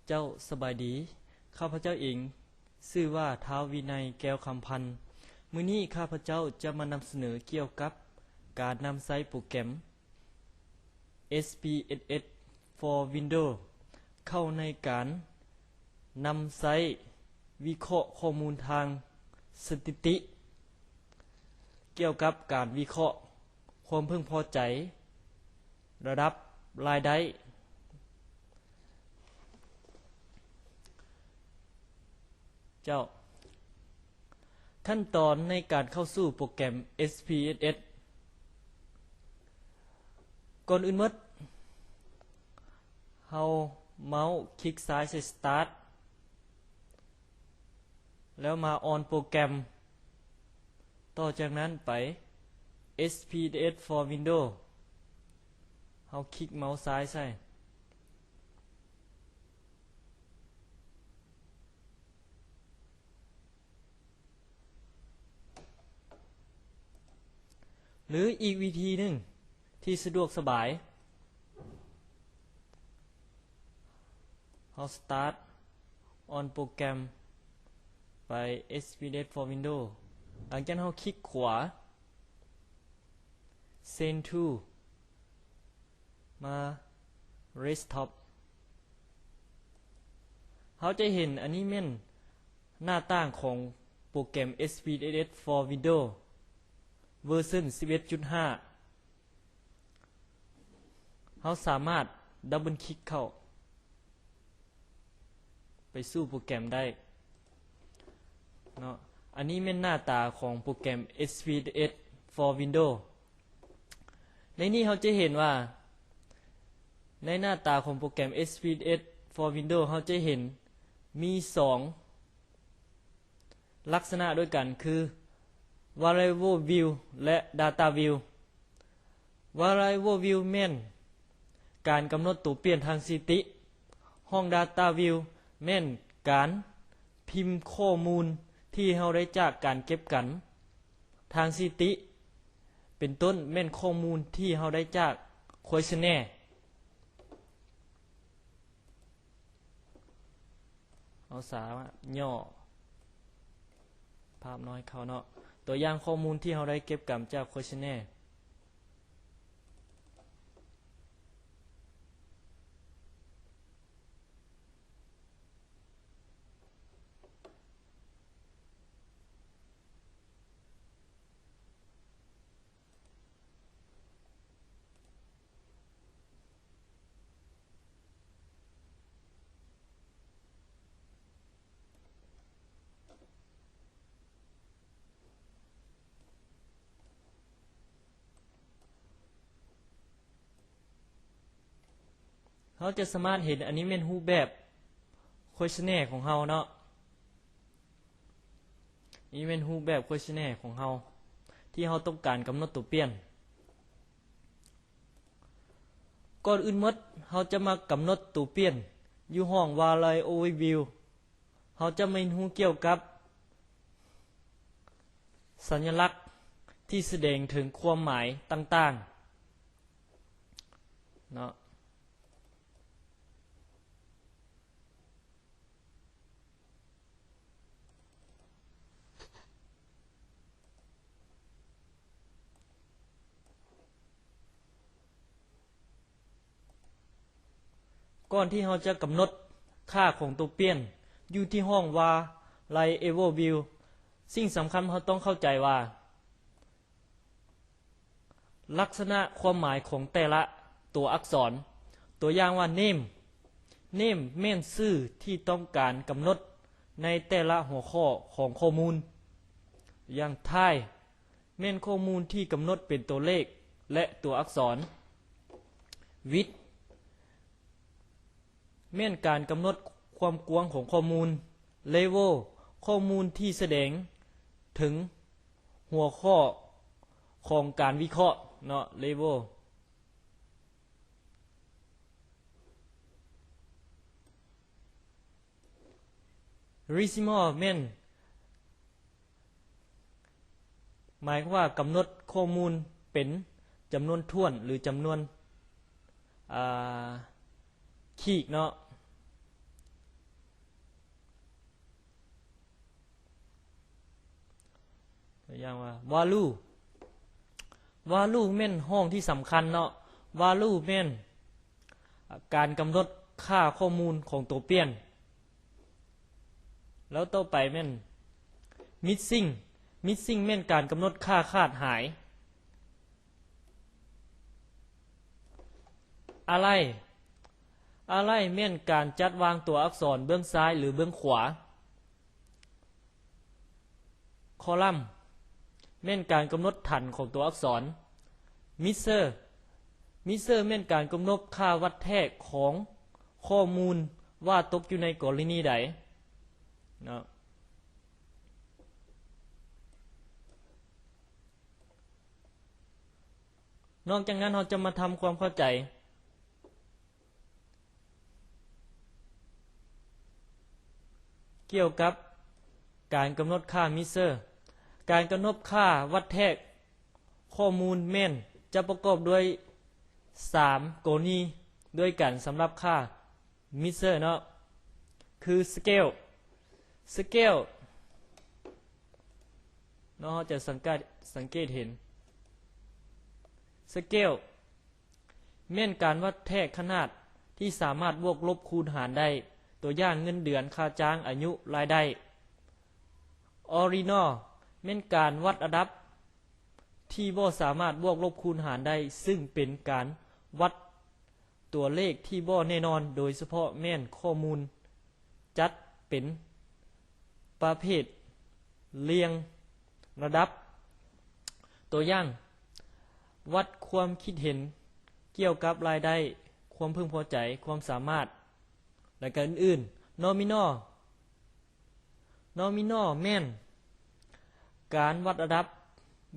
ເຈົ້າສະບາຍດີ. ຂ້າພະເຈົ້າເອງຊື່ວ່າ ທ້າວ ວິໄນ ແກ້ວຄຳພັນ. ມື້ນີ້ຂ້າພະເຈົ້າຈະມານຳສະເໜີກ່ຽວກັບການນຳໃຊ້ໂປຣແກຣມ ເອສ ພີ ເອສ ເອສ for Windows ເຂົ້າໃນການນຳໃຊ້ວິເຄາະຂໍ້ມູນທາງສະຖິຕິ ກ່ຽວກັບການວິເຄາະຄວາມເພິ່ງພໍໃຈ ລະດັບລາຍໄດ້. ເຈົ້າ ຂັ້ນຕອນໃນການເຂົ້າສູ່ໂປຣແກຣມ ເອສ ພີ ເອສ ເອສ ກ່ອນອື່ນໝົດ ເຮົາເມົາຄລິກຊ້າຍໃສ່ Start ແລ້ວມາ On Program ຕໍ່ຈາກນັ້ນໄປ ເອສ ພີ ເອສ ເອສ for Windows ເຮົາຄລິກເມົາຊ້າຍໃສ່ ຫຼືອີກວິທີໜຶ່ງທີ່ສະດວກສະບາຍ ເຮົາ Start On Program ໄປ ເອສ ພີ ເອສ ເອສ for Windows ຫຼັງຈາກນັ້ນເຮົາຄລິກຂວາ Send to ມາ Desktop ເຮົາຈະເຫັນອັນນີ້ແມ່ນໜ້າຕ່າງຂອງໂປຣແກຣມ ເອສ ພີ ເອສ ເອສ for Windows ເວີຊັນ ສິບເອັດຈຸດຫ້າ ເຮົາສາມາດດັບເບິນຄລິກເຂົ້າ ໄປສູ່ໂປຣແກຣມໄດ້ເນາະ. ອັນນີ້ແມ່ນໜ້າຕາຂອງໂປຣແກຣມ ເອສ ພີ ເອສ ເອສ for Windows. ໃນນີ້ເຮົາຈະເຫັນວ່າ ໃນໜ້າຕາຂອງໂປຣແກຣມ ເອສ ພີ ເອສ ເອສ for Windows ເຮົາຈະເຫັນມີສອງ ລັກສະນະດ້ວຍກັນຄື Variable View ແລະ Data View. Variable View ແມ່ນການກຳນົດໂຕປ່ຽນທາງສະຖິຕິ, ຫ້ອງ Data View ແມ່ນການພິມຂໍ້ມູນທີ່ເຮົາໄດ້ຈາກການເກັບກຳທາງສະຖິຕິ, ເປັນຕົ້ນແມ່ນຂໍ້ມູນທີ່ເຮົາໄດ້ຈາກ Questionnaire. ເຮົາສາມາດຫຍໍ້ພາບນ້ອຍເຂົ້າເນາະ, ຕົວຢ່າງຂໍ້ມູນທີ່ເຮົາໄດ້ເກັບກຳຈາກ Questionnaire. ເຮົາຈະສາມາດເຫັນ ອັນນີ້ແມ່ນຮູບແບບ Questionnaire ຂອງເຮົາເນາະ. ນີ້ແມ່ນຮູບແບບ Questionnaire ຂອງເຮົາ ທີ່ເຮົາຕ້ອງການກຳນົດໂຕປ່ຽນ. ກ່ອນອື່ນໝົດ ເຮົາຈະມາກຳນົດໂຕປ່ຽນຢູ່ຫ້ອງ Variable View. ເຮົາຈະມາຮຽນຮູ້ກ່ຽວກັບສັນຍະລັກທີ່ສະແດງເຖິງຄວາມໝາຍຕ່າງໆເນາະ. ກ່ອນທີ່ເຮົາຈະກຳນົດຄ່າຂອງໂຕປ່ຽນຢູ່ທີ່ຫ້ອງ Variable View, ສິ່ງສຳຄັນເຮົາຕ້ອງເຂົ້າໃຈວ່າ ລັກສະນະຄວາມໝາຍຂອງແຕ່ລະຕົວອັກສອນ, ຕົວຢ່າງວ່າ Name, Name ແມ່ນຊື່ທີ່ຕ້ອງການກຳນົດໃນແຕ່ລະຫົວຂໍ້ຂອງຂໍ້ມູນ. ຢ່າງ Type ແມ່ນຂໍ້ມູນທີ່ກຳນົດເປັນຕົວເລກ ແລະ ຕົວອັກສອນ. Width ແມ່ນການກຳນົດຄວາມກວ້າງຂອງຂໍ້ມູນ. Level ຂໍ້ມູນທີ່ສະແດງເຖິງຫົວຂໍ້ຂອງການວິເຄາະເນາະ. Level Decimal ແມ່ນ ໝາຍຄວາມວ່າກຳນົດຂໍ້ມູນເປັນຈຳນວນຖ້ວນ ຫຼື ຈຳນວນ ອ່າ ຂີດເນາະ. ຕົວຢ່າງວ່າ value value ແມ່ນຫ້ອງທີ່ສຳຄັນເນາະ value ແມ່ນການກຳນົດຄ່າຂໍ້ມູນຂອງຕົວປ່ຽນ. ແລ້ວຕໍ່ໄປແມ່ນ missing missing ແມ່ນການກຳນົດຄ່າຂາດຫາຍ. Array array ແມ່ນການຈັດວາງຕົວອັກສອນເບື້ອງຊ້າຍ ຫຼື ເບື້ອງຂວາ. Column ແມ່ນການກຳນົດຖັນຂອງຕົວອັກສອນ. Mixer mixer ແມ່ນການກຳນົດຄ່າວັດແທກຂອງຂໍ້ມູນວ່າຕົກຢູ່ໃນກໍລະນີໃດເນາະ. ນອກຈາກນັ້ນ ເຮົາຈະມາທຳຄວາມເຂົ້າໃຈ ກ່ຽວກັບການກຳນົດຄ່າ mixer. ການກຳນົດຄ່າວັດແທກຂໍ້ມູນແມ່ນຈະປະກອບດ້ວຍສາມກໍລະນີດ້ວຍກັນສຳລັບຄ່າ mixer ເນາະ ຄື scale scale ເນາະ ເຮົາຈະສັງເກດ ສັງເກດເຫັນ scale ແມ່ນການວັດແທກຂະໜາດທີ່ສາມາດບວກລົບຄູນຫານໄດ້, ຕົວຢ່າງ ເງິນເດືອນ, ຄ່າຈ້າງ, ອາຍຸ, ລາຍໄດ້. Ordinal ແມ່ນການວັດລະດັບທີ່ບໍ່ສາມາດບວກລົບຄູນຫານໄດ້, ຊຶ່ງເປັນການວັດຕົວເລກທີ່ບໍ່ແນ່ນອນ, ໂດຍສະເພາະແມ່ນຂໍ້ມູນຈັດເປັນປະເພດລຽງລະດັບ. ຕົວຢ່າງ ວັດຄວາມຄິດເຫັນກ່ຽວກັບລາຍໄດ້, ຄວາມເພິ່ງພໍໃຈ, ຄວາມສາມາດ ແລະ ກະອື່ນໆ. Nominal nominal ແມ່ນການວັດລະດັບ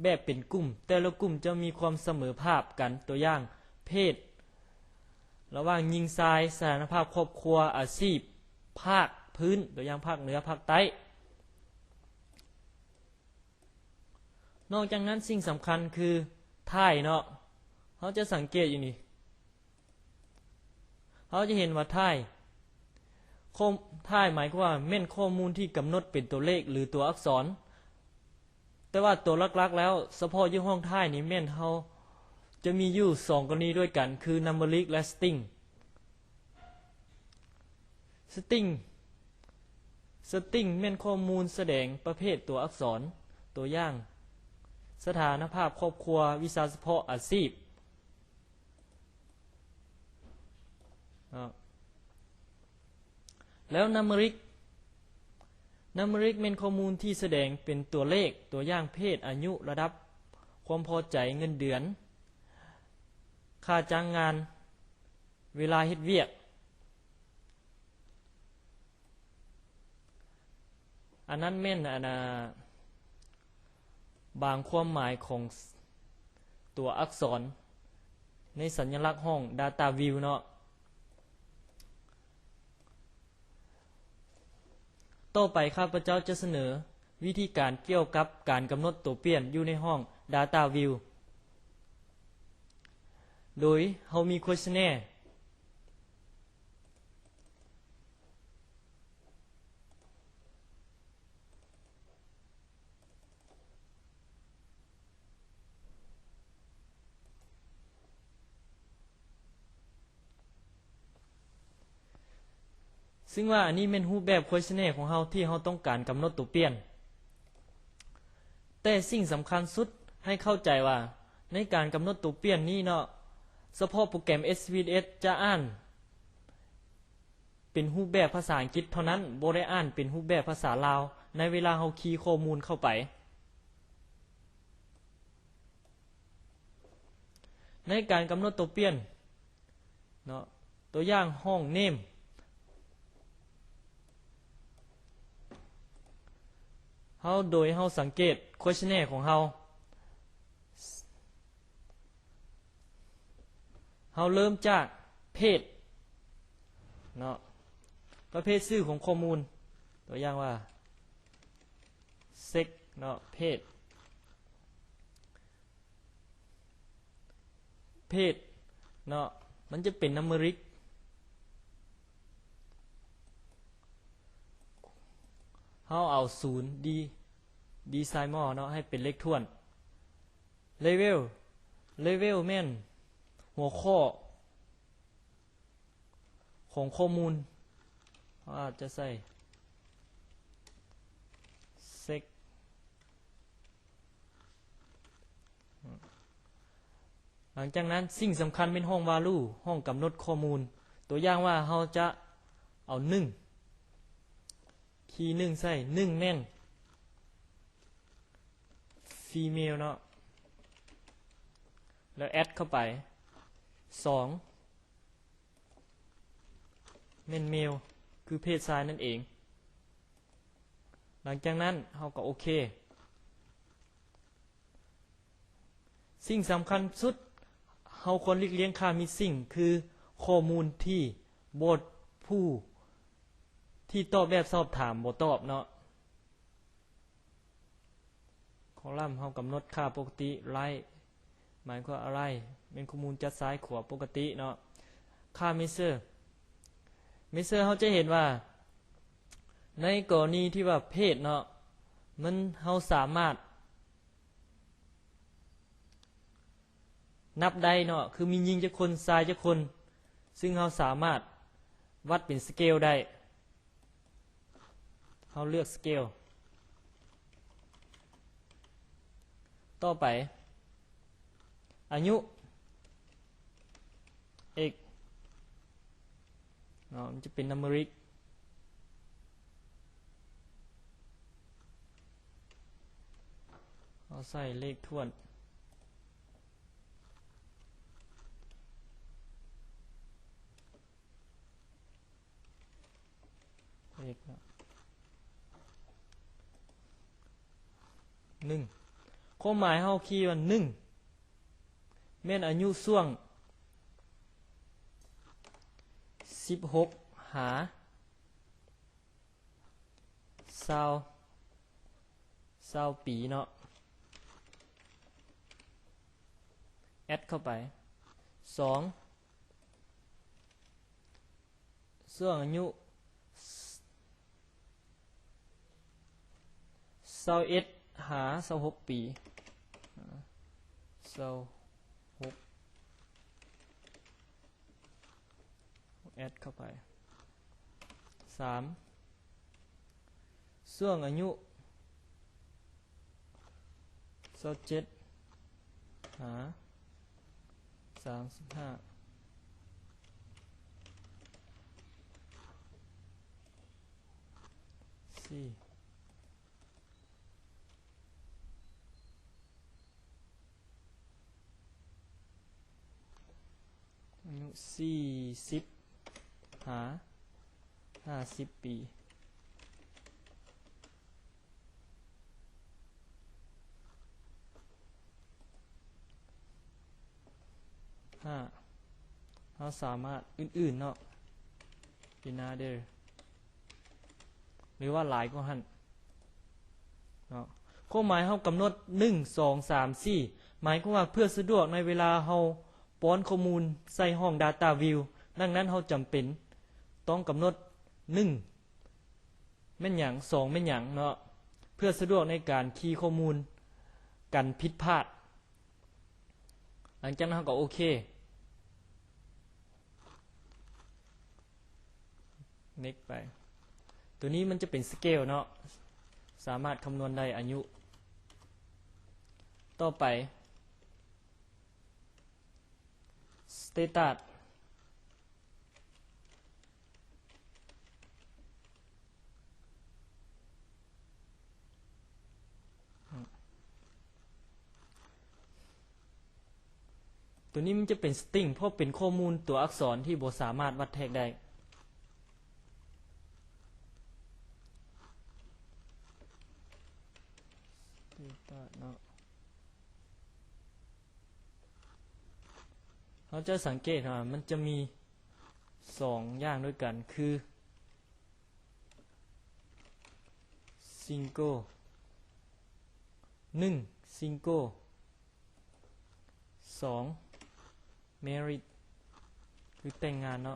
ແບບເປັນກຸ່ມ, ແຕ່ລະກຸ່ມຈະມີຄວາມສະເໝີພາບກັນ, ຕົວຢ່າງ ເພດ, ລະຫວ່າງຍິງຊາຍ, ສະຖານະພາບຄອບຄົວ, ອາຊີບ, ພາກພື້ນ, ຕົວຢ່າງ ພາກເໜືອ, ພາກໃຕ້. ນອກຈາກນັ້ນ ສິ່ງສຳຄັນຄື Time ເນາະ, ເຮົາຈະສັງເກດຢູ່ນີ້ ເຮົາຈະເຫັນວ່າ Time ຂໍ້ Time ໝາຍຄວາມວ່າແມ່ນຂໍ້ມູນທີ່ກຳນົດເປັນຕົວເລກ ຫຼື ຕົວອັກສອນ, ແຕ່ວ່າຕົວຫຼັກໆແລ້ວ ສະເພາະຢູ່ຫ້ອງ Time ນີ້ແມ່ນເຮົາຈະມີຢູ່ສອງກໍລະນີດ້ວຍກັນ ຄື Numeric ແລະ String. String String ແມ່ນຂໍ້ມູນສະແດງປະເພດຕົວອັກສອນ, ຕົວຢ່າງ ສະຖານະພາບຄອບຄົວ, ວິຊາສະເພາະ, ອາຊີບ ເນາະ. ແລ້ວ Numeric Numeric ແມ່ນຂໍ້ມູນທີ່ສະແດງເປັນຕົວເລກ, ຕົວຢ່າງ ເພດ, ອາຍຸ, ລະດັບຄວາມພໍໃຈ, ເງິນເດືອນ, ຄ່າຈ້າງງານ, ເວລາເຮັດວຽກ. ອັນນັ້ນແມ່ນ ອັນ ອາ ບາງຄວາມໝາຍຂອງຕົວອັກສອນໃນສັນຍະລັກຫ້ອງ Data View ເນາະ. ຕໍ່ໄປຂ້າພະເຈົ້າຈະສະເໜີວິທີການກ່ຽວກັບການກຳນົດຕົວປ່ຽນຢູ່ໃນຫ້ອງ Data View ໂດຍເຮົາມີ Questionnaire. ຊຶ່ງວ່າອັນນີ້ແມ່ນຮູບແບບ Questionnaire ຂອງເຮົາທີ່ເຮົາຕ້ອງການກຳນົດຕົວປ່ຽນ. ແຕ່ສິ່ງສຳຄັນສຸດໃຫ້ເຂົ້າໃຈວ່າ ໃນການກຳນົດຕົວປ່ຽນນີ້ເນາະ, ສະເພາະໂປຣແກຣມ SPSS ຈະອ່ານເປັນຮູບແບບພາສາອັງກິດເທົ່ານັ້ນ, ບໍ່ໄດ້ອ່ານເປັນຮູບແບບພາສາລາວ ໃນເວລາເຮົາຄີຂໍ້ມູນເຂົ້າໄປ. ໃນການກຳນົດຕົວປ່ຽນເນາະ, ຕົວຢ່າງ ຫ້ອງ Name ເຮົາ ໂດຍເຮົາສັງເກດ Questionnaire ຂອງເຮົາ. ເຮົາເລີ່ມຈາກ ເພດ ເນາະ, ປະເພດຊື່ຂອງຂໍ້ມູນ, ຕົວຢ່າງວ່າ Sex ເນາະ, ເພດ ເພດເນາະ, ມັນຈະເປັນ Numeric. ເຮົາເອົາ ສູນ D decimal ເນາະ ໃຫ້ເປັນເລກຖ້ວນ. Level, level ແມ່ນຫົວຂໍ້ຂອງຂໍ້ມູນ. ເຮົາອາດຈະໃສ່ sex. ຫຼັງຈາກນັ້ນ ສິ່ງສຳຄັນແມ່ນຫ້ອງ value ຫ້ອງກຳນົດຂໍ້ມູນ. ຕົວຢ່າງວ່າເຮົາຈະເອົາໜຶ່ງ ຄີໜຶ່ງໃສ່ ໜຶ່ງແມ່ນ female ເນາະ ແລ້ວ add ເຂົ້າໄປ. ສອງ ແມ່ນ male ຄືເພດຊາຍນັ້ນເອງ. ຫຼັງຈາກນັ້ນເຮົາກໍໂອເຄ. ສິ່ງສຳຄັນສຸດ ເຮົາຄວນຫຼີກລ່ຽງຄ່າ missing ຄືຂໍ້ມູນທີ່ບໍ່ ຜູ້ທີ່ຕອບແບບສອບຖາມບໍ່ຕອບເນາະ. ຄອລັມເຮົາກຳນົດຄ່າປົກກະຕິ right ໝາຍຄວາມວ່າ right ແມ່ນຂໍ້ມູນຈັດຊ້າຍຂວາປົກກະຕິເນາະ. ຄ່າ measure, measure ເຮົາຈະເຫັນວ່າ ໃນກໍລະນີທີ່ວ່າເພດເນາະ ມັນ ເຮົາສາມາດ ນັບໄດ້ເນາະ ຄືມີຍິງຈັກຄົນ ຊາຍຈັກຄົນ ຊຶ່ງເຮົາສາມາດວັດເປັນສະເກວໄດ້. ເຮົາເລືອກສະເກວ. ຕໍ່ໄປ ອາຍຸ x ເນາະ ມັນຈະເປັນ numeric ເຮົາໃສ່ເລກຖ້ວນ x ເນາະ ໜຶ່ງ. ຄວາມໝາຍເຮົາຄີວ່າ ໜຶ່ງ ແມ່ນອາຍຸຊ່ວງສິບຫົກຫາຊາວ ຊາວປີເນາະ add ເຂົ້າໄປ. ສອງ ຊ່ວງອາຍຸ ຊາວເອັດຫາຊາວຫົກປີ ຊາວຫົກ add ເຂົ້າໄປ. ສາມ ຊ່ວງອາຍຸ ຊາວເຈັດຫາສາມສິບຫ້າ. ສີ່ ອາຍຸສີ່ສິບຫາຫ້າສິບປີ. ຫ້າ ເຮົາສາມາດ ອື່ນໆ ເນາະ another ຫຼືວ່າຫຼາຍກວ່າຫັ້ນເນາະ. ຄວາມໝາຍເຮົາກຳນົດ ໜຶ່ງ ສອງ ສາມ ສີ່ ໝາຍຄວາມວ່າເພື່ອສະດວກໃນເວລາເຮົາປ້ອນຂໍ້ມູນໃສ່ຫ້ອງ Data View ດັ່ງນັ້ນເຮົາຈຳເປັນຕ້ອງກຳນົດ ໜຶ່ງ ແມ່ນຫຍັງ ສອງ ແມ່ນຫຍັງເນາະ ເພື່ອສະດວກໃນການຄີຂໍ້ມູນກັນຜິດພາດ. ຫຼັງຈາກນັ້ນເຮົາກໍໂອເຄ next ໄປ. ຕົວນີ້ມັນຈະເປັນສະເກວເນາະ ສາມາດຄຳນວນໄດ້ອາຍຸ. ຕໍ່ໄປ status ຕົວນີ້ມັນຈະເປັນ string ເພາະເປັນຂໍ້ມູນຕົວອັກສອນທີ່ບໍ່ສາມາດວັດແທກໄດ້. status ເນາະ ເຮົາຈະສັງເກດວ່າມັນຈະມີສອງຢ່າງດ້ວຍກັນ ຄື single ໜຶ່ງ single ສອງ married ຄືແຕ່ງງານເນາ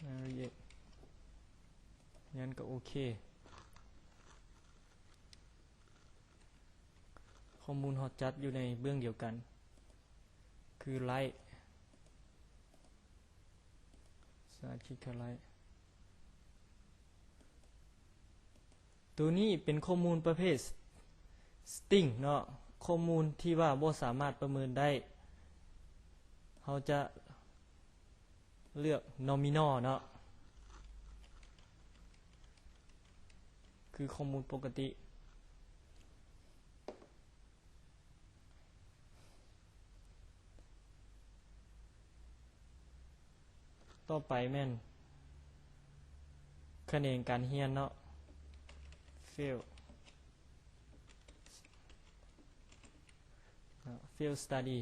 ະ. ນັ້ນກໍໂອເຄ. ຂໍ້ມູນເຮົາຈັດຢູ່ໃນເບື້ອງດຽວກັນ ຄື Light ສາທິດ Light. ໂຕນີ້ເປັນຂໍ້ມູນປະເພດ String ເນາະ, ຂໍ້ມູນທີ່ວ່າບໍ່ສາມາດປະເມີນໄດ້ ເຮົາຈະເລືອກ Nominal ເນາະ ຄືຂໍ້ມູນປົກກະຕິ. ຕໍ່ໄປແມ່ນຂະແໜງການຮຽນເນາະ Field Field Study.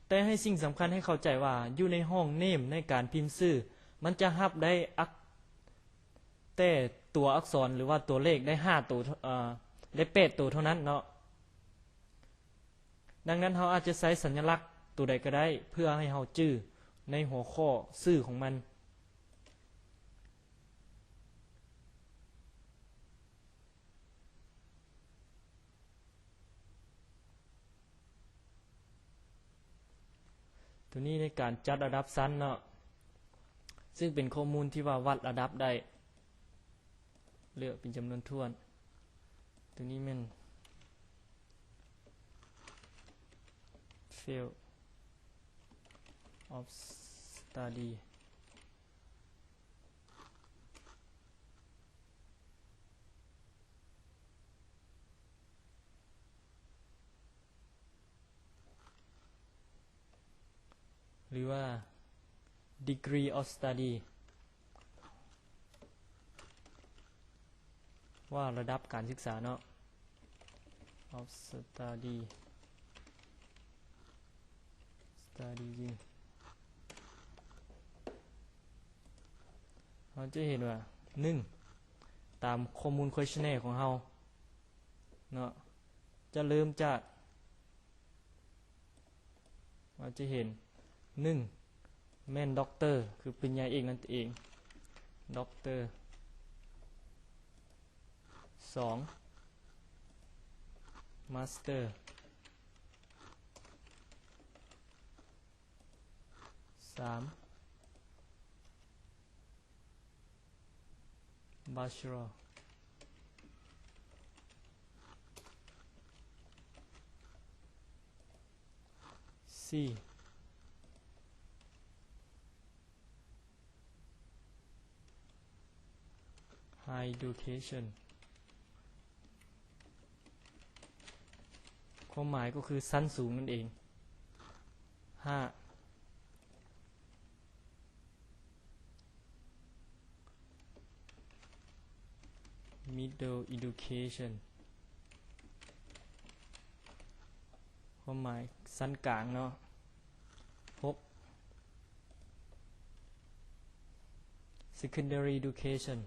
ແຕ່ໃຫ້ສິ່ງສຳຄັນໃຫ້ເຂົ້າໃຈວ່າ ຢູ່ໃນຫ້ອງ Name ໃນການພິມຊື່ ມັນຈະຮັບໄດ້ອັກ ແຕ່ຕົວອັກສອນ ຫຼືວ່າຕົວເລກໄດ້ຫ້າໂຕ ເອີ ໄດ້ແປດໂຕເທົ່ານັ້ນເນາະ. ດັ່ງນັ້ນເຮົາອາດຈະໃຊ້ສັນຍະລັກຕົວໃດກໍໄດ້ ເພື່ອໃຫ້ເຮົາຈື່ໃນຫົວຂໍ້ຊື່ຂອງມັນ. ໂຕນີ້ໃນການຈັດລະດັບຊັ້ນເນາະ ຊຶ່ງເປັນຂໍ້ມູນທີ່ວ່າວັດລະດັບໄດ້ ເລືອກເປັນຈຳນວນຖ້ວນ. ໂຕນີ້ແມ່ນ Field of Study ຫຼືວ່າ Degree of Study ວ່າລະດັບການສຶກສາເນາະ of study studying. ເຮົາຈະເຫັນວ່າ ໜຶ່ງ ຕາມຂໍ້ມູນ questionnaire ຂອງເຮົາເນາະ ຈະເລີ່ມຈາກ ເຮົາຈະເຫັນ ໜຶ່ງ ແມ່ນ Doctor ຄືປະລິນຍາເອກນັ້ນເອງ Doctor. ສອງ Master. ສາມ Bachelor. ສີ່ High Education ຄວາມໝາຍກໍຄືຊັ້ນສູງນັ້ນເອງ. ຫ້າ Middle Education ຄວາມໝາຍຊັ້ນກາງເນາະ. ຫົກ Secondary Education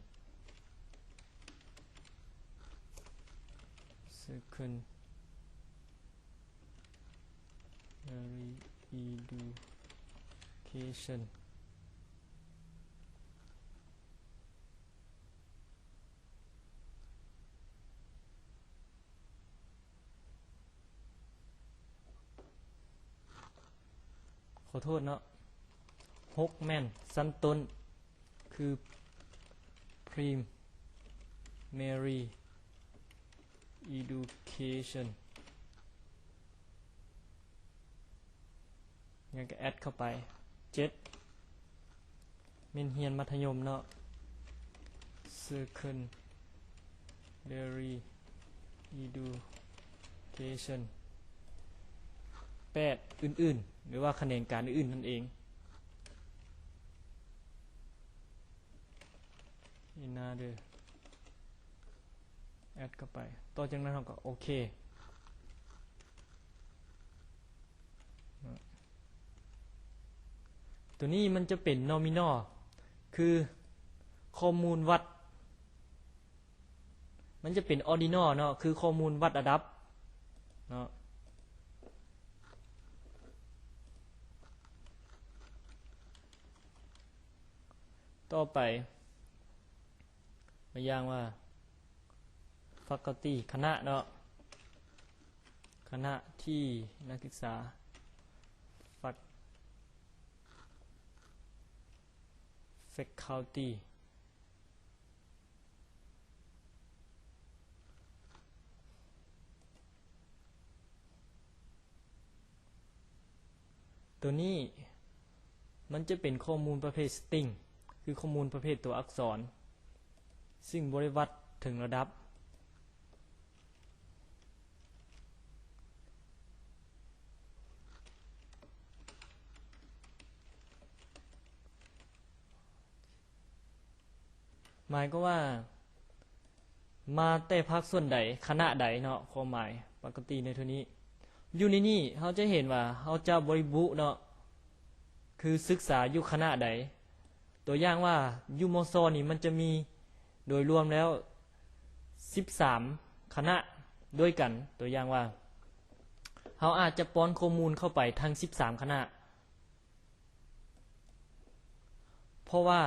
Secondary Education. ຂໍໂທດເນາະ ຫົກ ແມ່ນຊັ້ນຕົ້ນ ຄື Primary Education ຍັງກະແອັດເຂົ້າໄປ. ເຈັດ ແມ່ນຮຽນມັດທະຍົມເນາະ Secondary Education. ແປດ ອື່ນໆ ຫຼືວ່າຂະແໜງການອື່ນໆນັ້ນເອງ. Another ແອັດເຂົ້າໄປ. ຕໍ່ຈາກນັ້ນເຮົາກໍໂອເຄ. ໂຕນີ້ມັນຈະເປັນ nominal ຄືຂໍ້ມູນວັດ. ມັນຈະເປັນ ordinal ເນາະ ຄືຂໍ້ມູນວັດລະດັບເນາະ. ຕໍ່ໄປ ຕົວຢ່າງວ່າ faculty ຄະນະເນາະ, ຄະນະທີ່ນັກສຶກສາ fac- faculty ໂຕນີ້ມັນຈະເປັນຂໍ້ມູນປະເພດ string ຄືຂໍ້ມູນປະເພດຕົວອັກສອນ ຊຶ່ງບໍ່ໄດ້ວັດເຖິງລະດັບ. ໝາຍຄວາມວ່າ ມາແຕ່ພາກສ່ວນໃດ, ຄະນະໃດເນາະ, ຄວາມໝາຍ faculty ໃນເທື່ອນີ້. ຢູ່ໃນນີ້ເຮົາຈະເຫັນວ່າເຮົາຈະບໍລິບຸເນາະ ຄືສຶກສາຢູ່ຄະນະໃດ. ຕົວຢ່າງວ່າ ຢູ່ ມຊ ນີ້ມັນຈະມີໂດຍລວມແລ້ວສິບສາມຄະນະດ້ວຍກັນ. ຕົວຢ່າງວ່າ ເຮົາອາດຈະປ້ອນຂໍ້ມູນເຂົ້າໄປທັງສິບສາມຄະນະ ເພາະວ່າ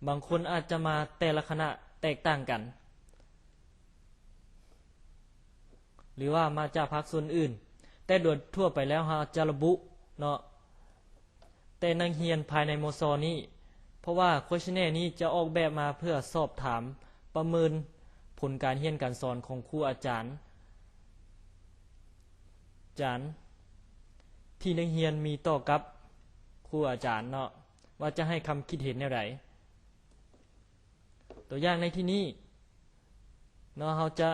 ບາງຄົນອາດຈະມາແຕ່ລະຄະນະແຕກຕ່າງກັນ ຫຼືວ່າມາຈາກພາກສ່ວນອື່ນ, ແຕ່ໂດຍທົ່ວໄປແລ້ວເຮົາຈະລະບຸເນາະ ແຕ່ນັກຮຽນພາຍໃນ ມຊ ນີ້, ເພາະວ່າ questionnaire ນີ້ຈະອອກແບບມາເພື່ອສອບຖາມປະເມີນຜົນການຮຽນການສອນຂອງຄູອາຈານ ຈານ ທີ່ນັກຮຽນມີຕໍ່ກັບຄູອາຈານເນາະ ວ່າຈະໃຫ້ຄຳຄິດເຫັນແນວໃດ. ຕົວຢ່າງໃນທີ່ນີ້ເນາະ ເຮົາຈະ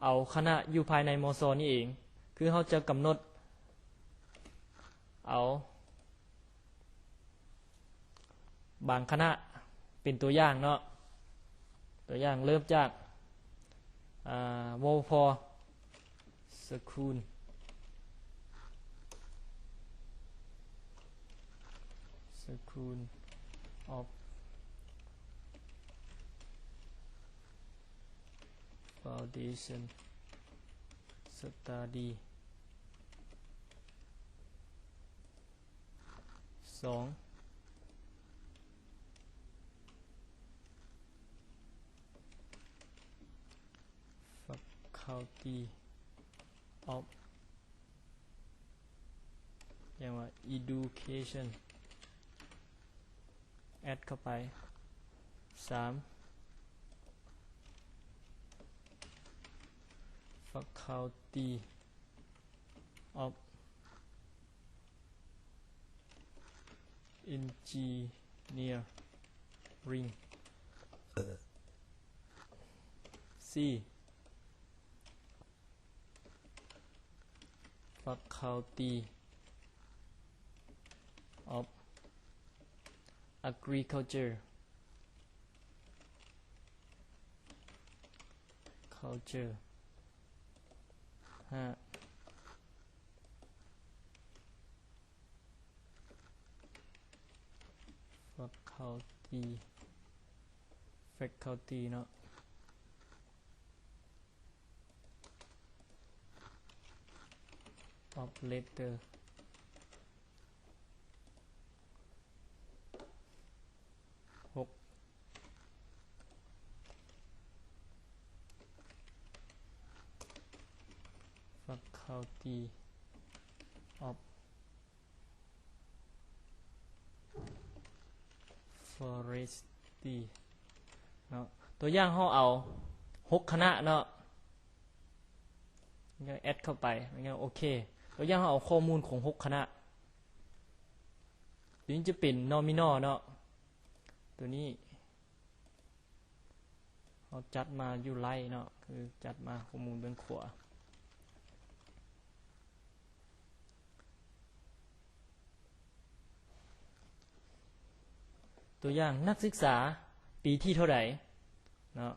ເອົາຄະນະຢູ່ພາຍໃນ ມຊ ນີ້ເອງ, ຄືເຮົາຈະກຳນົດເອົາ ບາງຄະນະເປັນຕົວຢ່າງເນາະ, ຕົວຢ່າງເລີ່ມຈາກ ອາ Walpole School, School of Foundation Study. ສອງ Faculty of ຢ່າງວ່າ Education add ເຂົ້າໄປ. ສາມ Faculty of Engineering. ສີ່ Faculty of Agriculture. Culture. ຫ້າ Faculty, Faculty ເນາະ. Of Letters. ຫົກ Faculty of Forestry ເນາະ. ຕົວຢ່າງເຮົາເອົາຫົກຄະນະເນາະ, ແອັດເຂົ້າໄປ ໂອເຄ. ຕົວຢ່າງເຮົາເອົາຂໍ້ມູນຂອງຫົກຄະນະ, ຕົວນີ້ຈະເປັນ nominal ເນາະ. ຕົວນີ້ ເຮົາຈັດມາຢູ່ໄລ່ເນາະ, ຄືຈັດມາຂໍ້ມູນເບື້ອງຂວາ. ຕົວຢ່າງ ນັກສຶກສາປີທີເທົ່າໃດເນາະ,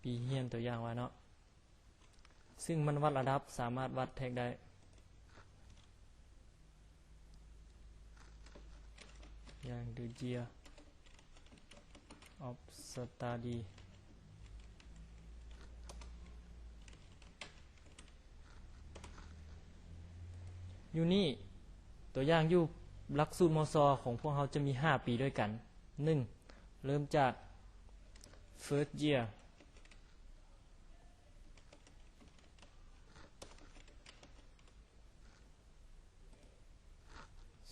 ປີຮຽນ ຕົວຢ່າງວ່າເນາະ. ຊຶ່ງມັນວັດລະດັບ ສາມາດວັດແທັກໄດ້ ຢ່າງ the year of study. ຢູ່ນີ້ ຕົວຢ່າງຢູ່ຫຼັກສູດ ມສ ຂອງພວກເຮົາຈະມີຫ້າປີດ້ວຍກັນ. ໜຶ່ງ ເລີ່ມຈາກ first year,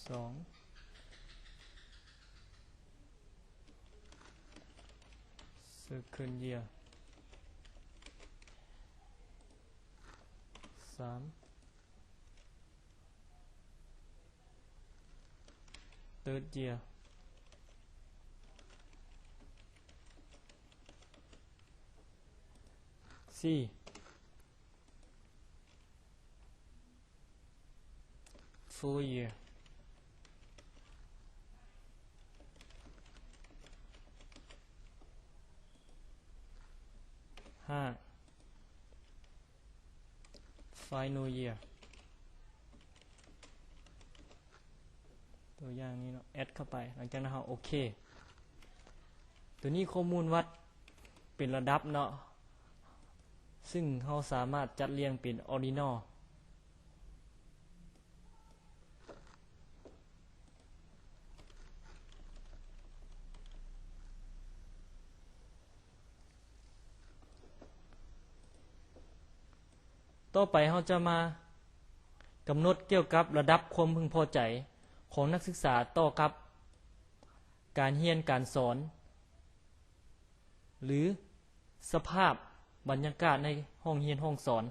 ສອງ second year, ສາມ third year, ສີ່ four year, ຫ້າ final year. ຕົວຢ່າງນີ້ເນາະ add ເຂົ້າໄປ. ຫຼັງຈາກນັ້ນເຮົາໂອເຄ. ຕົວນີ້ຂໍ້ມູນວັດເປັນລະດັບເນາະ ຊຶ່ງເຮົາສາມາດຈັດລຽງເປັນ ordinal. ຕໍ່ໄປເຮົາຈະມາກຳນົດກ່ຽວກັບລະດັບຄວາມເພິ່ງພໍໃຈຂອງນັກສຶກສາຕໍ່ກັບການຮຽນການສອນ ຫຼື ສະພາບບັນຍາກາດໃນຫ້ອງຮຽນຫ້ອງສອນ.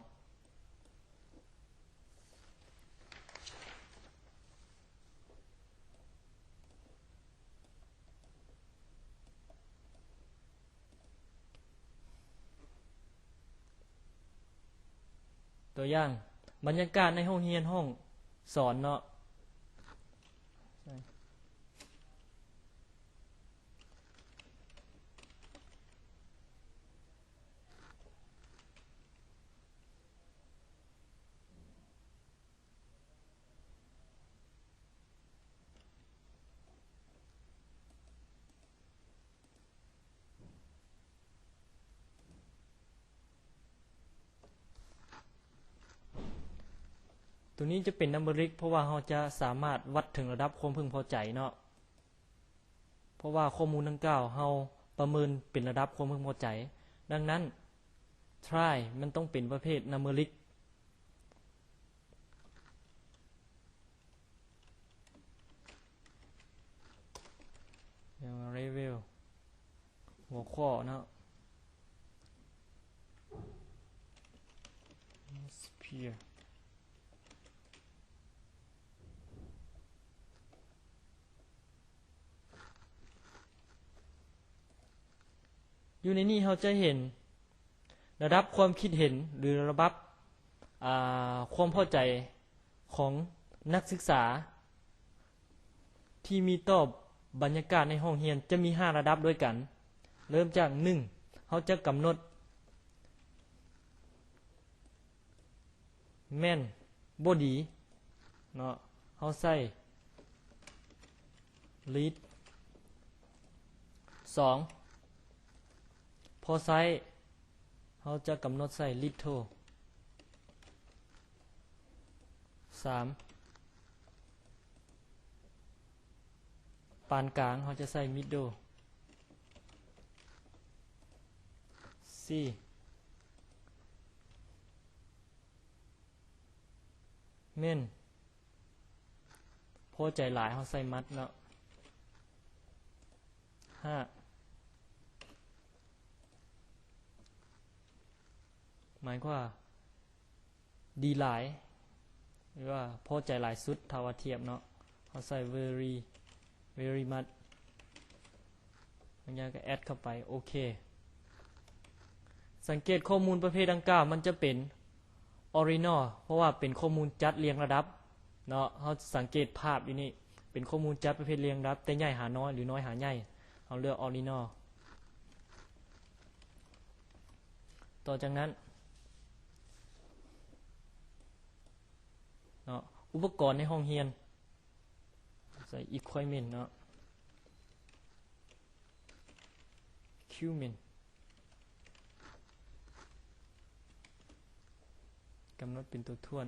ຕົວຢ່າງ, ບັນຍາກາດໃນຫ້ອງຮຽນຫ້ອງສອນເນາະ. ຕົວນີ້ຈະເປັນ numeric ເພາະວ່າເຮົາຈະສາມາດວັດເຖິງລະດັບຄວາມເພິ່ງພໍໃຈເນາະ. ເພາະວ່າຂໍ້ມູນດັ່ງກ່າວເຮົາປະເມີນເປັນລະດັບຄວາມເພິ່ງພໍໃຈ. ດັ່ງນັ້ນ try ມັນຕ້ອງເປັນປະເພດ numeric. ເລື່ອງ level ຫົວຂໍ້ເນາະ atmosphere. ຢູ່ໃນນີ້ເຮົາຈະເຫັນລະດັບຄວາມຄິດເຫັນ ຫຼື ລະດັບ ອາ ຄວາມພໍໃຈຂອງນັກສຶກສາ ທີ່ມີຕໍ່ບັນຍາກາດໃນຫ້ອງຮຽນຈະມີຫ້າລະດັບດ້ວຍກັນ. ເລີ່ມຈາກ ໜຶ່ງ ເຮົາຈະກຳນົດ ແມ່ນ ບໍ່ດີເນາະ ເຮົາໃສ່ lead. ສອງ ພໍໃຊ້ ເຮົາຈະກຳນົດໃສ່ little. ສາມ ປານກາງ ເຮົາຈະໃສ່ middle. ສີ່ ແມ່ນ ພໍໃຈຫຼາຍ ເຮົາໃສ່ much ເນາະ. ຫ້າ ໝາຍຄວາມວ່າ ດີຫຼາຍ ຫຼືວ່າພໍໃຈຫຼາຍສຸດ ຖ້າວ່າທຽບເນາະ ເຮົາໃສ່ very very much ບາງຢ່າງກໍ add ເຂົ້າໄປ. ໂອເຄ ສັງເກດຂໍ້ມູນປະເພດດັ່ງກ່າວ ມັນຈະເປັນ ordinal ເພາະວ່າເປັນຂໍ້ມູນຈັດລຽງລະດັບເນາະ. ເຮົາສັງເກດພາບຢູ່ນີ້ ເປັນຂໍ້ມູນຈັດປະເພດລຽງລະດັບ ແຕ່ໃຫຍ່ຫານ້ອຍ ຫຼື ນ້ອຍຫາໃຫຍ່ ເຮົາເລືອກ ordinal. ຕໍ່ຈາກນັ້ນເນາະ ອຸປະກອນໃນຫ້ອງຮຽນ ໃສ່ equipment ເນາະ equipment ກຳນົດເປັນຕົວຖ້ວນ.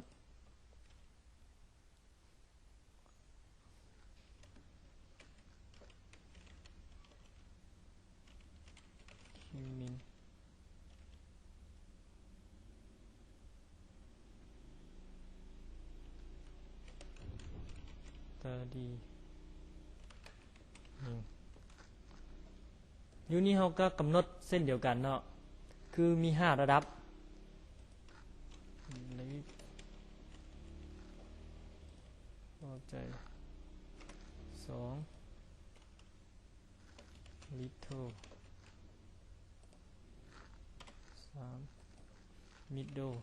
ເອີ ດີ ນີ້ ຢູ່ນີ້ເຮົາກໍກຳນົດເຊັ່ນດຽວກັນເນາະ ຄືມີຫ້າລະດັບ ເຂົ້າໃຈ ສອງ Little ສາມ Middle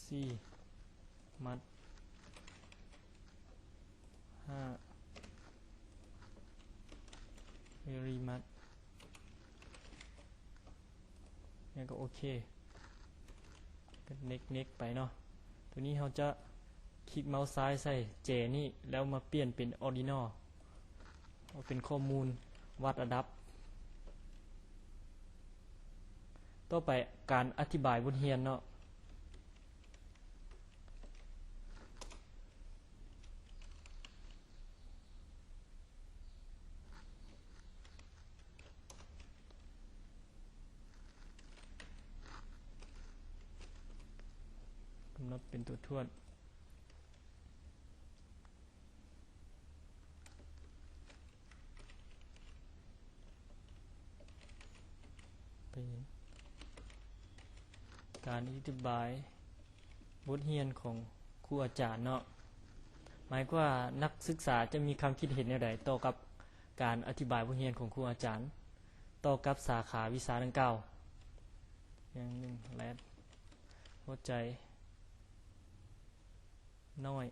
ສີ່ Much ຫ້າ Very Much ແລ້ວກໍໂອເຄ ກໍ Next Next ໄປເນາະ. ໂຕນີ້ເຮົາຈະຄລິກເມົາສ໌ຊ້າຍໃສ່ແຈນີ້ ແລ້ວມາປ່ຽນເປັນ Ordinal ເອົາເປັນຂໍ້ມູນວັດລະດັບ. ຕໍ່ໄປການອະທິບາຍບົດຮຽນເນາະ. ກຳນົດເປັນຕົວທວນ ໄປການອະທິບາຍບົດຮຽນຂອງຄູອາຈານເນາະ ໝາຍຄວາມວ່ານັກສຶກສາຈະມີຄຳຄິດເຫັນແນວໃດຕໍ່ກັບການອະທິບາຍບົດຮຽນຂອງຄູອາຈານ ຕໍ່ກັບສາຂາວິຊາດັ່ງກ່າວ ຢ່າງໜຶ່ງ Red ຫົວໃຈ ນ້ອຍ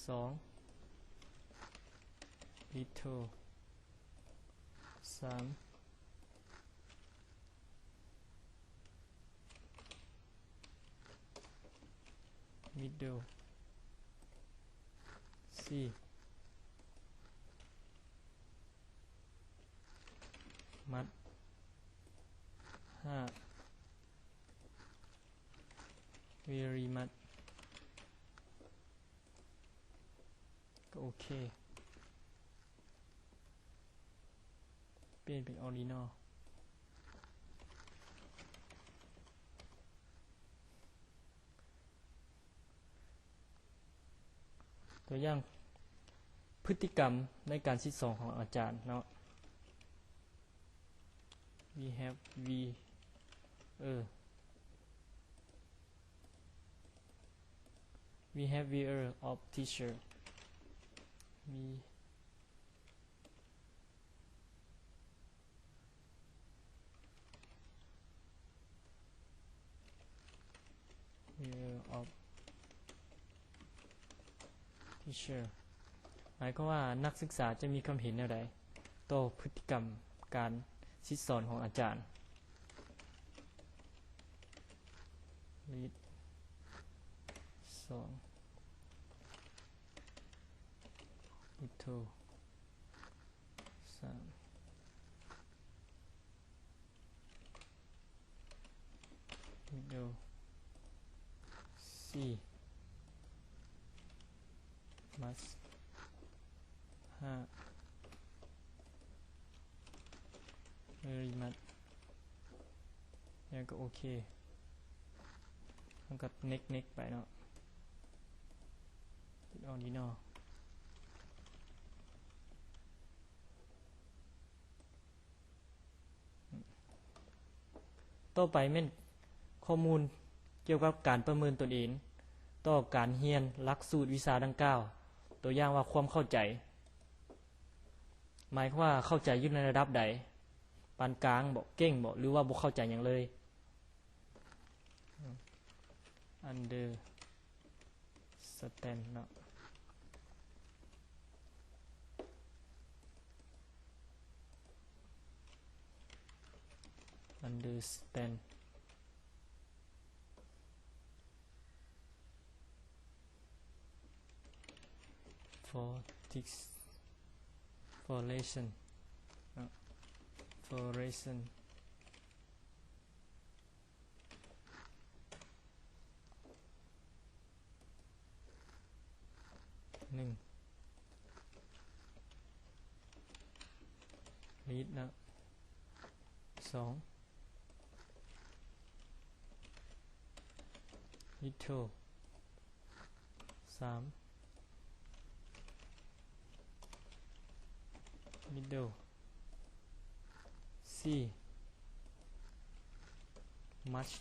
ສອງ Little ສາມ Middle ສີ່ Much ຫ້າ Very Much ກໍໂອເຄ ປ່ຽນເປັນ Ordinal. ຕົວຢ່າງ ພຶດຕິກຳໃນການສິດສອນຂອງອາຈານເນາະ Behavior Behavior of teacher ມີ Behavior of teacher ໝາຍຄວາມວ່ານັກສຶກສາຈະມີຄວາມເຫັນແນວໃດຕໍ່ພຶດຕິກຳການສິດສອນຂອງອາຈານ. Red ສອງ Little ສາມ Middle ສີ່ Much ຫ້າ Very Much ແລ້ວກໍໂອເຄ ແລ້ວກໍ Next Next ໄປເນາະ ເປັນ Ordinal. ຕໍ່ໄປແມ່ນຂໍ້ມູນກ່ຽວກັບການປະເມີນຕົນເອງຕໍ່ການຮຽນຫຼັກສູດວິຊາດັ່ງກ່າວ ຕົວຢ່າງວ່າຄວາມເຂົ້າໃຈ ໝາຍຄວາມວ່າເຂົ້າໃຈຢູ່ໃນລະດັບໃດ ປານກາງບໍ ເກັ່ງບໍ ຫຼືວ່າບໍ່ເຂົ້າໃຈຫຍັງເລີຍ. Understand ເນາະ Understand for this for lesson ເນາະ for lesson ໜຶ່ງ Red ເນາະ ສອງ Middle Little ສາມ Middle ສີ່ Much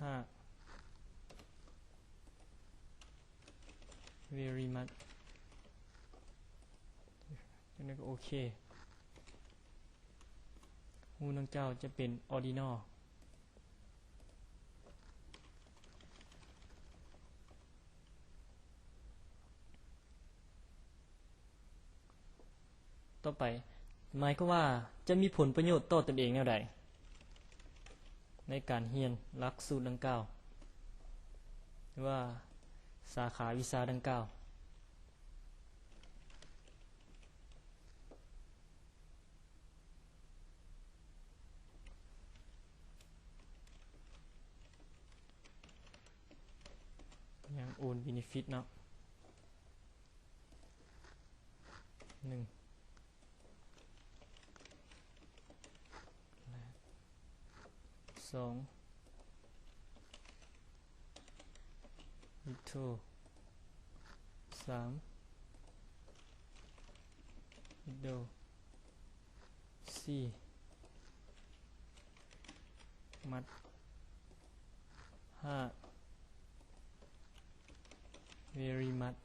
ຫ້າ Very much ຈັງໃດກໍໂອເຄ. ຮູບດັ່ງກ່າວຈະເປັນ Ordinal. ຕໍ່ໄປ, ໝາຍຄວາມວ່າຈະມີຜົນປະໂຫຍດຕໍ່ຕົນເອງແນວໃດ ໃນການຮຽນຫຼັກສູດດັ່ງກ່າວ ຫຼືວ່າສາຂາວິຊາດັ່ງກ່າວ? ຍັງໂອນເບເນຟິດເນາະ ໜຶ່ງ ສອງ Little ສາມ Middle ສີ່ Much ຫ້າ Very much.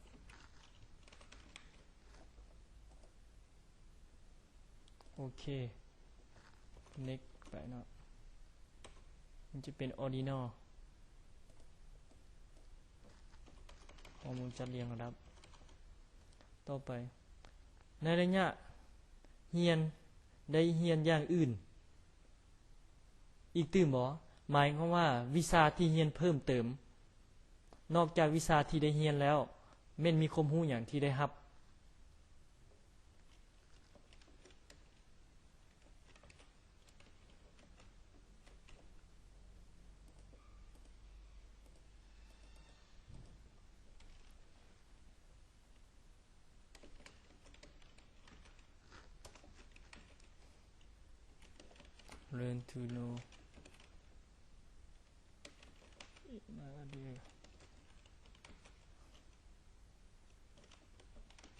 ໂອເຄ next ໄປເນາະ ມັນຈະເປັນ Ordinal ຂໍ້ມູນຈັດລຽງລະດັບ. ຕໍ່ໄປ, ໃນໄລຍະຮຽນໄດ້ຮຽນຢ່າງອື່ນອີກຕື່ມບໍ່? ໝາຍຄວາມວ່າວິຊາທີ່ຮຽນເພີ່ມເຕີມ ນອກຈາກວິຊາທີ່ໄດ້ຮຽນແລ້ວ ແມ່ນມີຄວາມຮູ້ຫຍັງທີ່ໄດ້ຮັບ? Learn to know.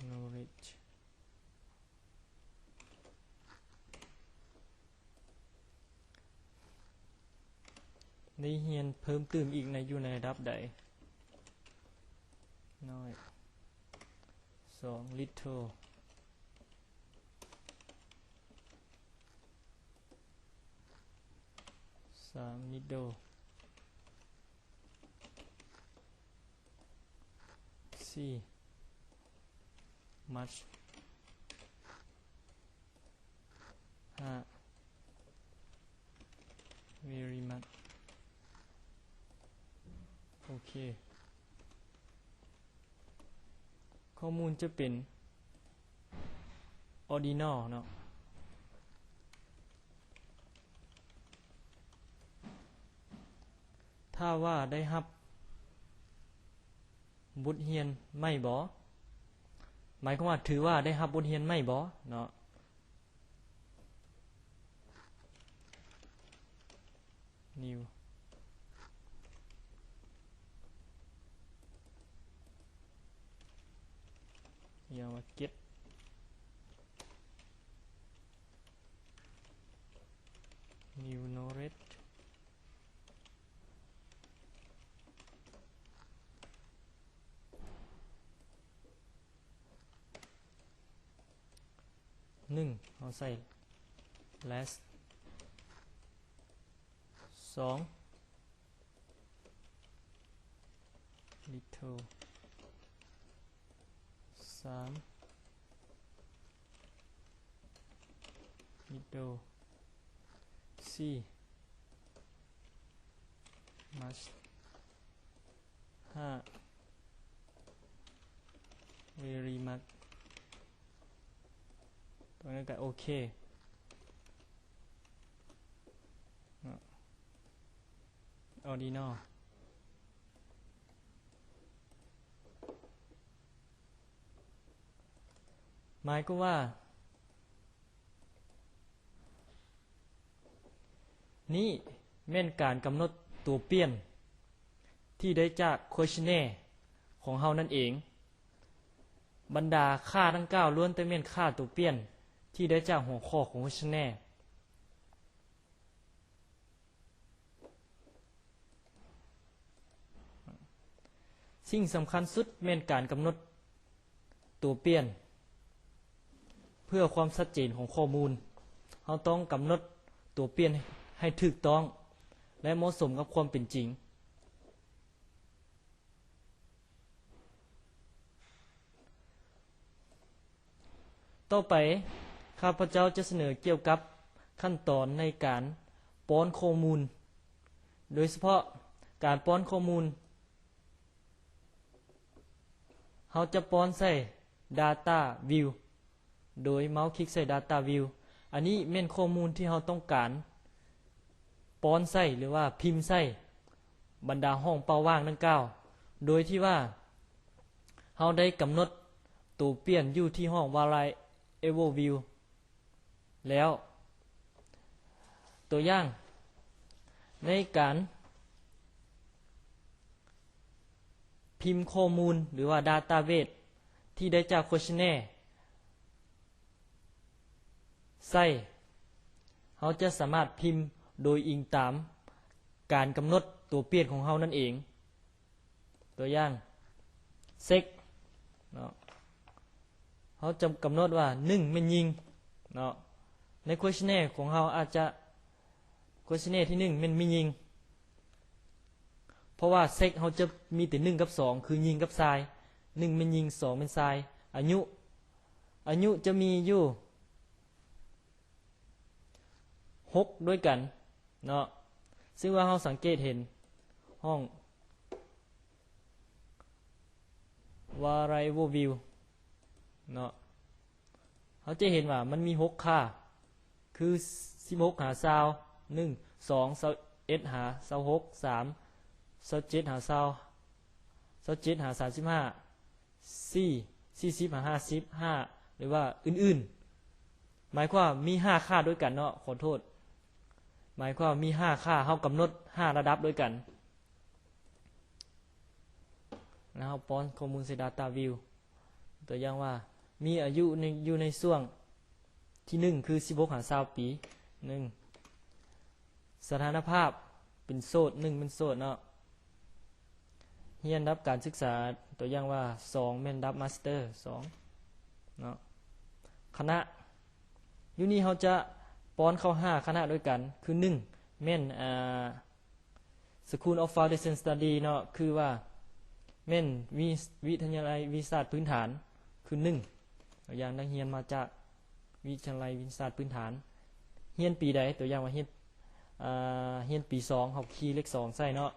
Knowledge. ໄດ້ຮຽນເພີ່ມຕື່ມອີກໃນ ຢູ່ໃນລະດັບໃດ? ນ້ອຍ. ສອງ Little. ສາມ Middle. ສີ່ Much. ຫ້າ Very much. ໂອເຄ ຂໍ້ມູນຈະເປັນ Ordinal ເນາະ. ຖ້າວ່າໄດ້ຮັບບົດຮຽນໃໝ່ບໍ່? ໝາຍຄວາມວ່າຖືວ່າໄດ້ຮັບບົດຮຽນໃໝ່ບໍ່ເນາະ? New. ຢ່າວ່າ Get. New knowledge. ໜຶ່ງ ເຮົາໃສ່ less. ສອງ Little. ສາມ Middle. ສີ່ Much. ຫ້າ Very much. ຕົວນັ້ນກໍໂອເຄເນາະ. Ordinal. ໝາຍຄວາມວ່າ ນີ້ແມ່ນການກຳນົດຕົວປ່ຽນ ທີ່ໄດ້ຈາກ questionnaire ຂອງເຮົານັ້ນເອງ. ບັນດາຄ່າດັ່ງກ່າວລ້ວນແຕ່ແມ່ນຄ່າຕົວປ່ຽນທີ່ໄດ້ຈາກຫົວຂໍ້ຂອງ questionnaire. ສິ່ງສຳຄັນສຸດແມ່ນການກຳນົດຕົວປ່ຽນ. ເພື່ອຄວາມຊັດເຈນຂອງຂໍ້ມູນ, ເຮົາຕ້ອງກຳນົດຕົວປ່ຽນໃຫ້ຖືກຕ້ອງ ແລະ ເໝາະສົມກັບຄວາມເປັນຈິງ. ຕໍ່ໄປ, ຂ້າພະເຈົ້າຈະສະເໜີກ່ຽວກັບຂັ້ນຕອນໃນການປ້ອນຂໍ້ມູນ, ໂດຍສະເພາະການປ້ອນຂໍ້ມູນ, ເຮົາຈະປ້ອນໃສ່ Data View ໂດຍເມົາຄລິກໃສ່ Data View. ອັນນີ້ແມ່ນຂໍ້ມູນທີ່ເຮົາຕ້ອງການປ້ອນໃສ່ ຫຼືວ່າພິມໃສ່ບັນດາຫ້ອງເປົ້າວ່າງດັ່ງກ່າວ, ໂດຍທີ່ວ່າເຮົາໄດ້ກຳນົດຕົວປ່ຽນຢູ່ທີ່ຫ້ອງ Variable View ແລ້ວ. ຕົວຢ່າງ, ໃນການພິມຂໍ້ມູນ ຫຼືວ່າ database ທີ່ໄດ້ຈາກ questionnaire ໃສ່, ເຮົາຈະສາມາດພິມໂດຍອີງຕາມການກຳນົດຕົວປ່ຽນຂອງເຮົານັ້ນເອງ. ຕົວຢ່າງ sex ເນາະ, ເຮົາຈະກຳນົດວ່າ ໜຶ່ງ ແມ່ນຍິງເນາະ. ໃນ questionnaire ຂອງເຮົາອາດຈະ questionnaire ທີໜຶ່ງແມ່ນແມ່ນຍິງ, ເພາະວ່າ sex ເຮົາຈະມີແຕ່ໜຶ່ງກັບສອງ ຄືຍິງກັບຊາຍ, ໜຶ່ງ ແມ່ນຍິງ ສອງ ແມ່ນຊາຍ. ອາຍຸ, ອາຍຸຈະມີຢູ່ຫົກດ້ວຍກັນເນາະ, ຊຶ່ງວ່າເຮົາສັງເກດເຫັນຫ້ອງ Variable View ເນາະ, ເຮົາຈະເຫັນວ່າມັນມີຫົກຄ່າ ຄື ສິບຫົກ ຫາ ຊາວ ໜຶ່ງ ສອງ ຊາວເອັດ ຫາ ຊາວຫົກ ສາມ ຊາວເຈັດ ຫາ ຊາວ ຊາວເຈັດ ຫາ ສາມສິບຫ້າ ສີ່ ສີ່ສິບ ຫາ ຫ້າສິບ ຫ້າ ຫຼືວ່າອື່ນໆ. ໝາຍຄວາມມີຫ້າຄ່າດ້ວຍກັນເນາະ, ຂໍໂທດ, ໝາຍຄວາມມີຫ້າຄ່າ, ເຮົາກຳນົດຫ້າລະດັບດ້ວຍກັນ. ແລ້ວເຮົາປ້ອນຂໍ້ມູນໃສ່ Data View. ຕົວຢ່າງວ່າ ມີອາຍຸໃນ, ຢູ່ໃນຊ່ວງທີໜຶ່ງ ຄື ສິບຫົກ ຫາ ຊາວປີ. ໜຶ່ງ ສະຖານະພາບເປັນໂສດ, ໜຶ່ງ ແມ່ນໂສດເນາະ. ຮຽນລະດັບການສຶກສາ, ຕົວຢ່າງວ່າ ສອງ ແມ່ນລະດັບມາສເຕີ ສອງເນາະ. ຄະນະ, ຢູ່ນີ້ເຮົາຈະປ້ອນເຂົ້າຫ້າຄະນະດ້ວຍກັນ, ຄື ໜຶ່ງ ແມ່ນ ອ່າ School of Foundation Study ເນາະ, ຄືວ່າແມ່ນວິ, ວິທະຍາໄລວິຊາດພື້ນຖານ ຄື ໜຶ່ງ. ຕົວຢ່າງ ນັກຮຽນມາຈາກວິທະຍາໄລວິຊາດພື້ນຖານ, ຮຽນປີໃດ? ຕົວຢ່າງວ່າຮຽນ, ເອີ, ຮຽນປີສອງ, ເຮົາຄີເລກສອງໃສ່ເນາະ.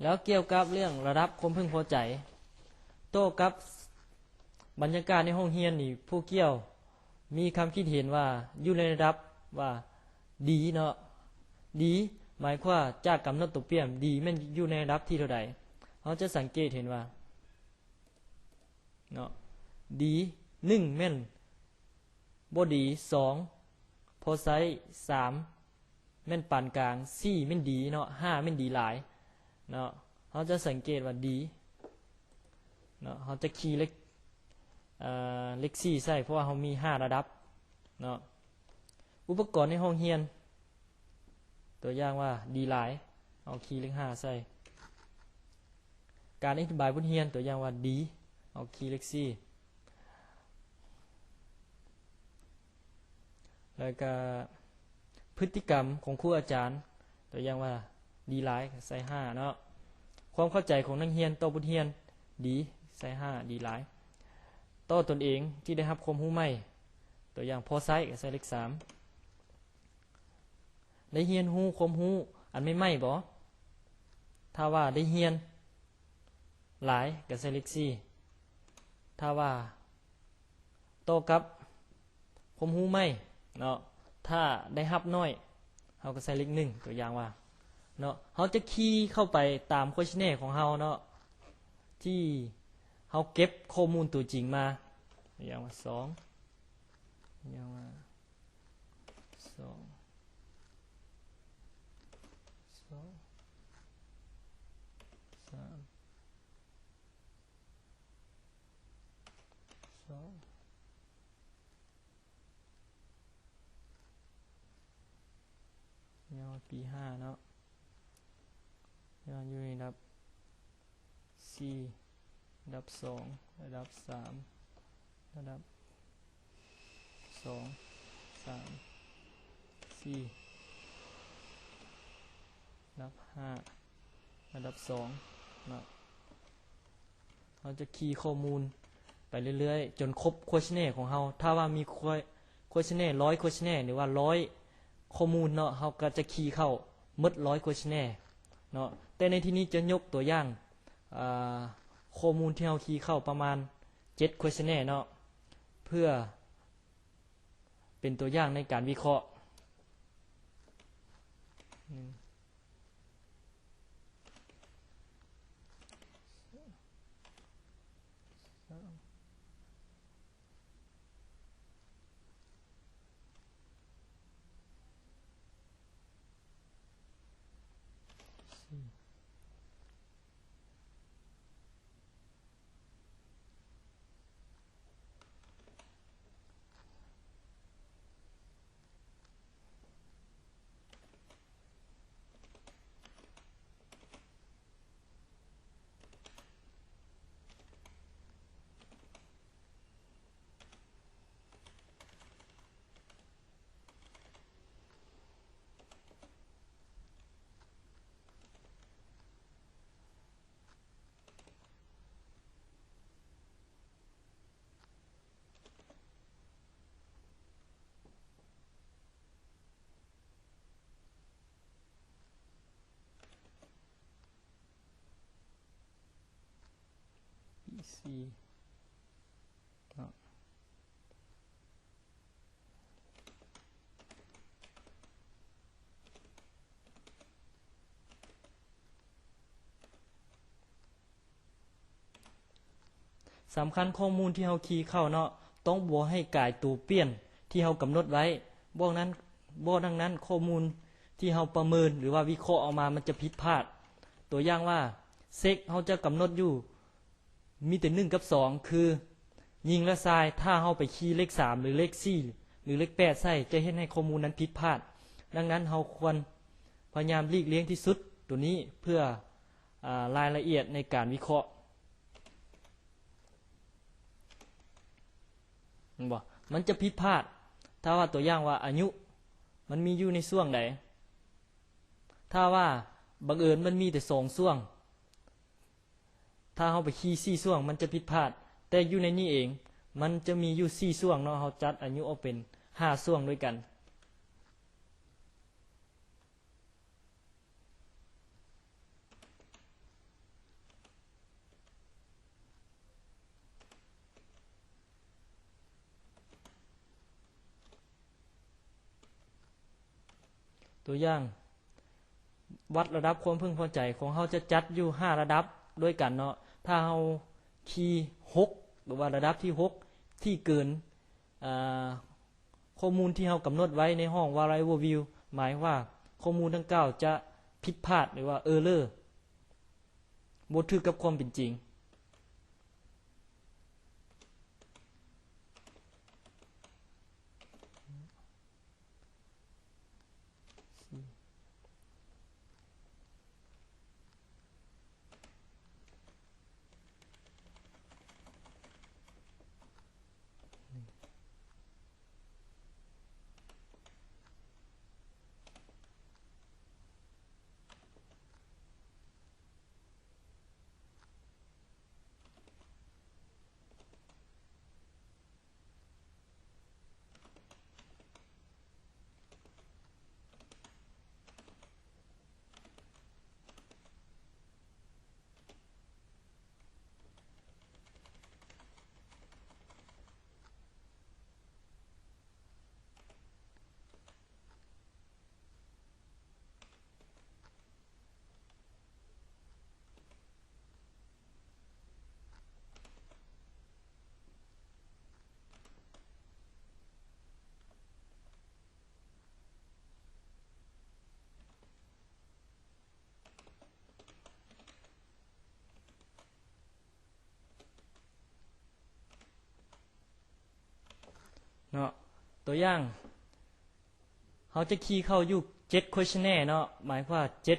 ແລ້ວກ່ຽວກັບເລື່ອງລະດັບຄວາມເພິ່ງພໍໃຈ, ຕໍ່ກັບບັນຍາກາດໃນຫ້ອງຮຽນນີ້, ຜູ້ກ່ຽວມີຄຳຄິດເຫັນວ່າຢູ່ໃນລະດັບວ່າ ດີເນາະ, ດີ ໝາຍຄວາມວ່າຈາກກຳນົດຕົວປ່ຽນ ດີແມ່ນຢູ່ໃນລະດັບທີ່ເທົ່າໃດ? ເຮົາຈະສັງເກດເຫັນວ່າ ເນາະ, ດີ ໜຶ່ງ ແມ່ນບໍ່ດີ, ສອງ ພໍໃຊ້, ສາມ ແມ່ນປານກາງ, ສີ່ ແມ່ນດີເນາະ, ຫ້າ ແມ່ນດີຫຼາຍເນາະ. ເຮົາຈະສັງເກດວ່າ ດີເນາະ, ເຮົາຈະຄີເລກ, ເອີ, ເລກສີ່ໃສ່, ເພາະວ່າເຮົາມີຫ້າລະດັບເນາະ. ອຸປະກອນໃນຫ້ອງຮຽນ, ຕົວຢ່າງວ່າ ດີຫຼາຍ, ເຮົາຄີເລກຫ້າໃສ່. ການອະທິບາຍບົດຮຽນ, ຕົວຢ່າງວ່າ ດີ, ເຮົາຄີເລກສີ່. ແລ້ວກະພຶດຕິກຳຂອງຄູອາຈານ, ຕົວຢ່າງວ່າ ດີຫຼາຍ, ໃສ່ຫ້າເນາະ. ຄວາມເຂົ້າໃຈຂອງນັກຮຽນຕໍ່ບົດຮຽນ, ດີ, ໃສ່ຫ້າ, ດີຫຼາຍ. ຕໍ່ຕົນເອງທີ່ໄດ້ຮັບຄວາມຮູ້ໃໝ່, ຕົວຢ່າງ ພໍໃຊ້, ກໍໃສ່ເລກສາມ. ໄດ້ຮຽນຮູ້ຄວາມຮູ້ອັນໃໝ່ໆບໍ? ຖ້າວ່າໄດ້ຮຽນຫຼາຍກໍໃສ່ເລກສີ່, ຖ້າວ່າຕໍ່ກັບຄວາມຮູ້ໃໝ່ເນາະ, ຖ້າໄດ້ຮັບໜ້ອຍ ເຮົາກໍໃສ່ເລກໜຶ່ງ, ຕົວຢ່າງວ່າເນາະ, ເຮົາຈະຄີເຂົ້າໄປຕາມ questionnaire ຂອງເຮົາເນາະ, ທີ່ເຮົາເກັບຂໍ້ມູນຕົວຈິງມາ, ຕົວຢ່າງວ່າ ສອງ, ຕົວຢ່າງວ່າ ສອງ ສອງ ຮອດປີຫ້າເນາະ ຍ້ອນຢູ່ໃນລະດັບສີ່ ລະດັບສອງ ລະດັບສາມ ລະດັບສອງ ສາມ ສີ່ ລະດັບຫ້າ ລະດັບສອງເນາະ. ເຮົາຈະຄີຂໍ້ມູນໄປເລື້ອຍໆ ຈົນຄົບ questionnaire ຂອງເຮົາ. ຖ້າວ່າມີ que- questionnaire ຮ້ອຍ questionnaire ຫຼືວ່າຮ້ອຍຂໍ້ມູນເນາະ, ເຮົາກໍຈະຄີເຂົ້າໝົດຮ້ອຍ questionnaire ເນາະ. ແຕ່ໃນທີ່ນີ້ຈະຍົກຕົວຢ່າງ ອາ ຂໍ້ມູນທີ່ເຮົາຄີເຂົ້າປະມານເຈັດ questionnaire ເນາະ ເພື່ອເປັນຕົວຢ່າງໃນການວິເຄາະ. ປີສີ່ເນາະ. ສຳຄັນ ຂໍ້ມູນທີ່ເຮົາຄີເຂົ້າເນາະ ຕ້ອງບໍ່ໃຫ້ກາຍໂຕປ່ຽນທີ່ເຮົາກຳນົດໄວ້. ບໍ່ນັ້ນ ບໍ່ດັ່ງນັ້ນ ຂໍ້ມູນທີ່ເຮົາປະເມີນ ຫຼືວ່າວິເຄາະອອກມາ ມັນຈະຜິດພາດ. ຕົວຢ່າງວ່າ ເຊັກ ເຮົາຈະກຳນົດຢູ່ ມີແຕ່ໜຶ່ງກັບສອງ ຄືຍິງ ແລະ ຊາຍ. ຖ້າເຮົາໄປຄີເລກສາມ ຫຼື ເລກສີ່ ຫຼື ເລກແປດໃສ່ ຈະເຮັດໃຫ້ຂໍ້ມູນນັ້ນຜິດພາດ. ດັ່ງນັ້ນ ເຮົາຄວນພະຍາຍາມຫຼີກລ່ຽງທີ່ສຸດໂຕນີ້ ເພື່ອ ອາ ລາຍລະອຽດໃນການວິເຄາະ. ເຫັນບໍ່? ມັນຈະຜິດພາດ ຖ້າວ່າ ຕົວຢ່າງວ່າ ອາຍຸ ມັນມີຢູ່ໃນຊ່ວງໃດ? ຖ້າວ່າ ບັງເອີນມັນມີແຕ່ສອງຊ່ວງ, ຖ້າເຮົາໄປຄີສີ່ຊ່ວງ ມັນຈະຜິດພາດ. ແຕ່ຢູ່ໃນນີ້ເອງ ມັນຈະມີຢູ່ສີ່ຊ່ວງເນາະ, ເຮົາຈັດອາຍຸອອກເປັນຫ້າຊ່ວງດ້ວຍກັນ. ຕົວຢ່າງ ວັດລະດັບຄວາມເພິ່ງພໍໃຈຂອງເຮົາຈະຈັດຢູ່ຫ້າລະດັບດ້ວຍກັນເນາະ. ຖ້າເຮົາຄີຫົກ ຫຼືວ່າລະດັບທີຫົກ ທີ່ເກີນ ອາ ຂໍ້ມູນທີ່ເຮົາກຳນົດໄວ້ໃນຫ້ອງ Variable View ໝາຍວ່າຂໍ້ມູນດັ່ງກ່າວຈະຜິດພາດ ຫຼືວ່າ error ບໍ່ຖືກກັບຄວາມເປັນຈິງ. ເນາະ ຕົວຢ່າງ ເຮົາຈະຄີເຂົ້າຢູ່ ເຈັດ questionnaire ເນາະ, ໝາຍຄວາມວ່າເຈັດ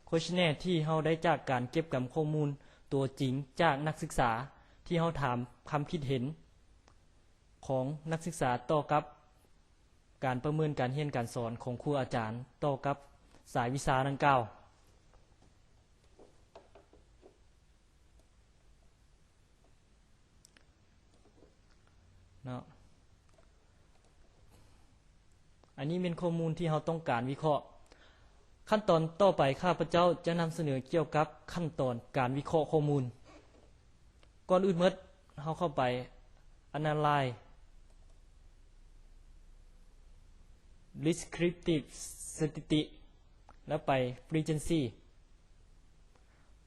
questionnaire ທີ່ເຮົາໄດ້ຈາກການເກັບກຳຂໍ້ມູນຕົວຈິງຈາກນັກສຶກສາ ທີ່ເຮົາຖາມຄຳຄິດເຫັນຂອງນັກສຶກສາຕໍ່ກັບການປະເມີນການຮຽນການສອນຂອງຄູອາຈານຕໍ່ກັບສາຍວິຊາດັ່ງກ່າວເນາະ. ອັນນີ້ແມ່ນຂໍ້ມູນທີ່ເຮົາຕ້ອງການວິເຄາະ. ຂັ້ນຕອນຕໍ່ໄປ ຂ້າພະເຈົ້າຈະນຳສະເໜີກ່ຽວກັບຂັ້ນຕອນການວິເຄາະຂໍ້ມູນ. ກ່ອນອື່ນໝົດ ເຮົາເຂົ້າໄປ Analyze Descriptive Statistics ແລ້ວໄປ Frequency.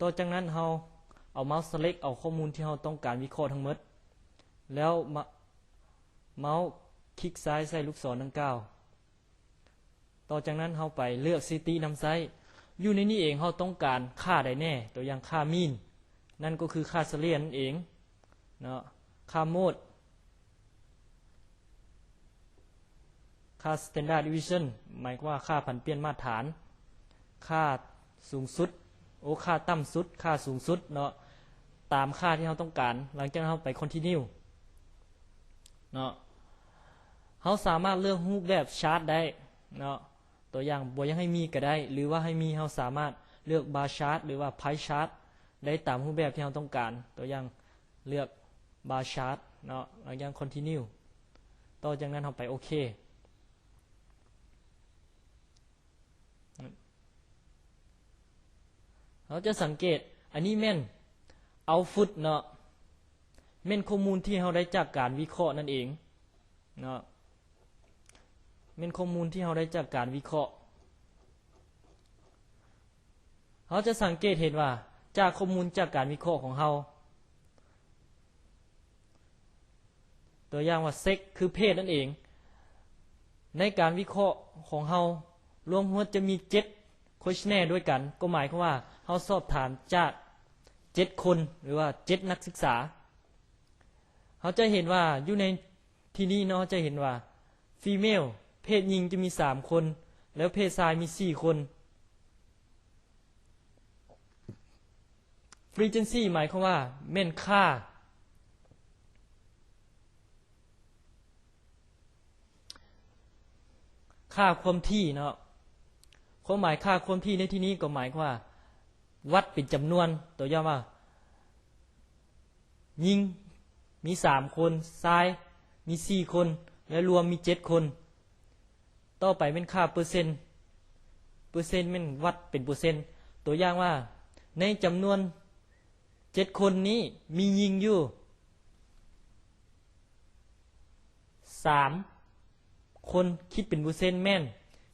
ຕໍ່ຈາກນັ້ນ ເຮົາເອົາເມົາສ໌ select ເອົາຂໍ້ມູນທີ່ເຮົາຕ້ອງການວິເຄາະທັງໝົດ ແລ້ວເມົາສ໌ຄລິກຊ້າຍໃສ່ລູກສອນດັ່ງກ່າວ. ຕໍ່ຈາກນັ້ນ ເຮົາໄປເລືອກສະຖິຕິນຳໃຊ້. ຢູ່ໃນນີ້ເອງ ເຮົາຕ້ອງການຄ່າໃດແດ່? ຕົວຢ່າງຄ່າ mean ນັ້ນກໍຄືຄ່າສະເລ່ຍນັ້ນເອງເນາະ, ຄ່າ mode ຄ່າ standard deviation ໝາຍຄວາມວ່າຄ່າຜັນປ່ຽນມາດຖານ, ຄ່າສູງສຸດ ໂອ ຄ່າຕ່ຳສຸດ ຄ່າສູງສຸດເນາະ, ຕາມຄ່າທີ່ເຮົາຕ້ອງການ. ຫຼັງຈາກນັ້ນ ເຮົາໄປ continue ເນາະ. ເຮົາສາມາດເລືອກຮູບແບບ chart ໄດ້ເນາະ, ຕົວຢ່າງບໍ່ຢາກໃຫ້ມີກໍໄດ້ ຫຼືວ່າໃຫ້ມີ ເຮົາສາມາດເລືອກ bar chart ຫຼືວ່າ pie chart ໄດ້ຕາມຮູບແບບທີ່ເຮົາຕ້ອງການ. ຕົວຢ່າງເລືອກ bar chart ເນາະ, ຫຼັງຈາກນັ້ນ continue. ຕໍ່ຈາກນັ້ນ ເຮົາໄປໂອເຄ. ເຮົາຈະສັງເກດ ອັນນີ້ແມ່ນ output ເນາະ, ແມ່ນຂໍ້ມູນທີ່ເຮົາໄດ້ຈາກການວິເຄາະນັ້ນເອງເນາະ, ແມ່ນຂໍ້ມູນທີ່ເຮົາໄດ້ຈາກການວິເຄາະ. ເຮົາຈະສັງເກດເຫັນວ່າ ຈາກຂໍ້ມູນຈາກການວິເຄາະຂອງເຮົາ, ຕົວຢ່າງວ່າ sex ຄືເພດນັ້ນເອງ, ໃນການວິເຄາະຂອງເຮົາ ລວມທັງໝົດຈະມີເຈັດ questionnaire ດ້ວຍກັນ, ກໍໝາຍຄວາມວ່າເຮົາສອບຖາມຈາກເຈັດຄົນ ຫຼືວ່າເຈັດນັກສຶກສາ. ເຮົາຈະເຫັນວ່າຢູ່ໃນທີ່ນີ້ເນາະ, ເຮົາຈະເຫັນວ່າ female ເພດຍິງຈະມີສາມຄົນ ແລ້ວເພດຊາຍມີສີ່ຄົນ. Frequency ໝາຍຄວາມວ່າແມ່ນຄ່າ, ຄ່າຄວາມຖີ່ເນາະ. ຄວາມໝາຍຄ່າຄວາມຖີ່ໃນທີ່ນີ້ກໍໝາຍຄວາມວ່າວັດເປັນຈຳນວນ, ຕົວຢ່າງວ່າ ຍິງມີສາມຄົນ, ຊາຍມີສີ່ຄົນ ແລະ ລວມມີເຈັດຄົນ. ຕໍ່ໄປແມ່ນຄ່າເປີເຊັນ, ເປີເຊັນແມ່ນວັດເປັນເປີເຊັນ. ຕົວຢ່າງວ່າ ໃນຈຳນວນເຈັດຄົນນີ້ ມີຍິງຢູ່ສາມຄົນ, ຄິດເປັນເປີເຊັນແມ່ນ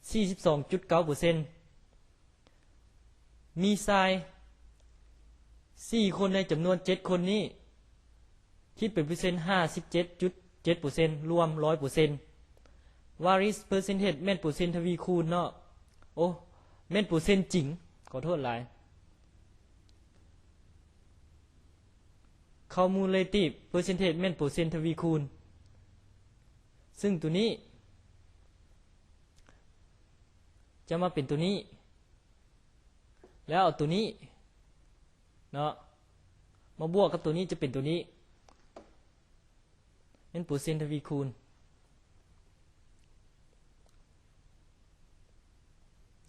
ສີ່ສິບສອງຈຸດເກົ້າເປີເຊັນ. ມີຊາຍສີ່ຄົນໃນຈຳນວນເຈັດຄົນນີ້, ຄິດເປັນເປີເຊັນຫ້າສິບເຈັດຈຸດເຈັດເປີເຊັນ, ລວມຮ້ອຍເປີເຊັນ. Variance percentage ແມ່ນເປີເຊັນທະວີຄູນເນາະ, ໂອ້ ແມ່ນເປີເຊັນຈິງ, ຂໍໂທດຫຼາຍ. Cumulative percentage ແມ່ນເປີເຊັນທະວີຄູນ, ຊຶ່ງໂຕນີ້ຈະມາເປັນໂຕນີ້ ແລ້ວເອົາໂຕນີ້ເນາະ ມາບວກກັບໂຕນີ້ ຈະເປັນໂຕນີ້ ແມ່ນເປີເຊັນທະວີຄູນ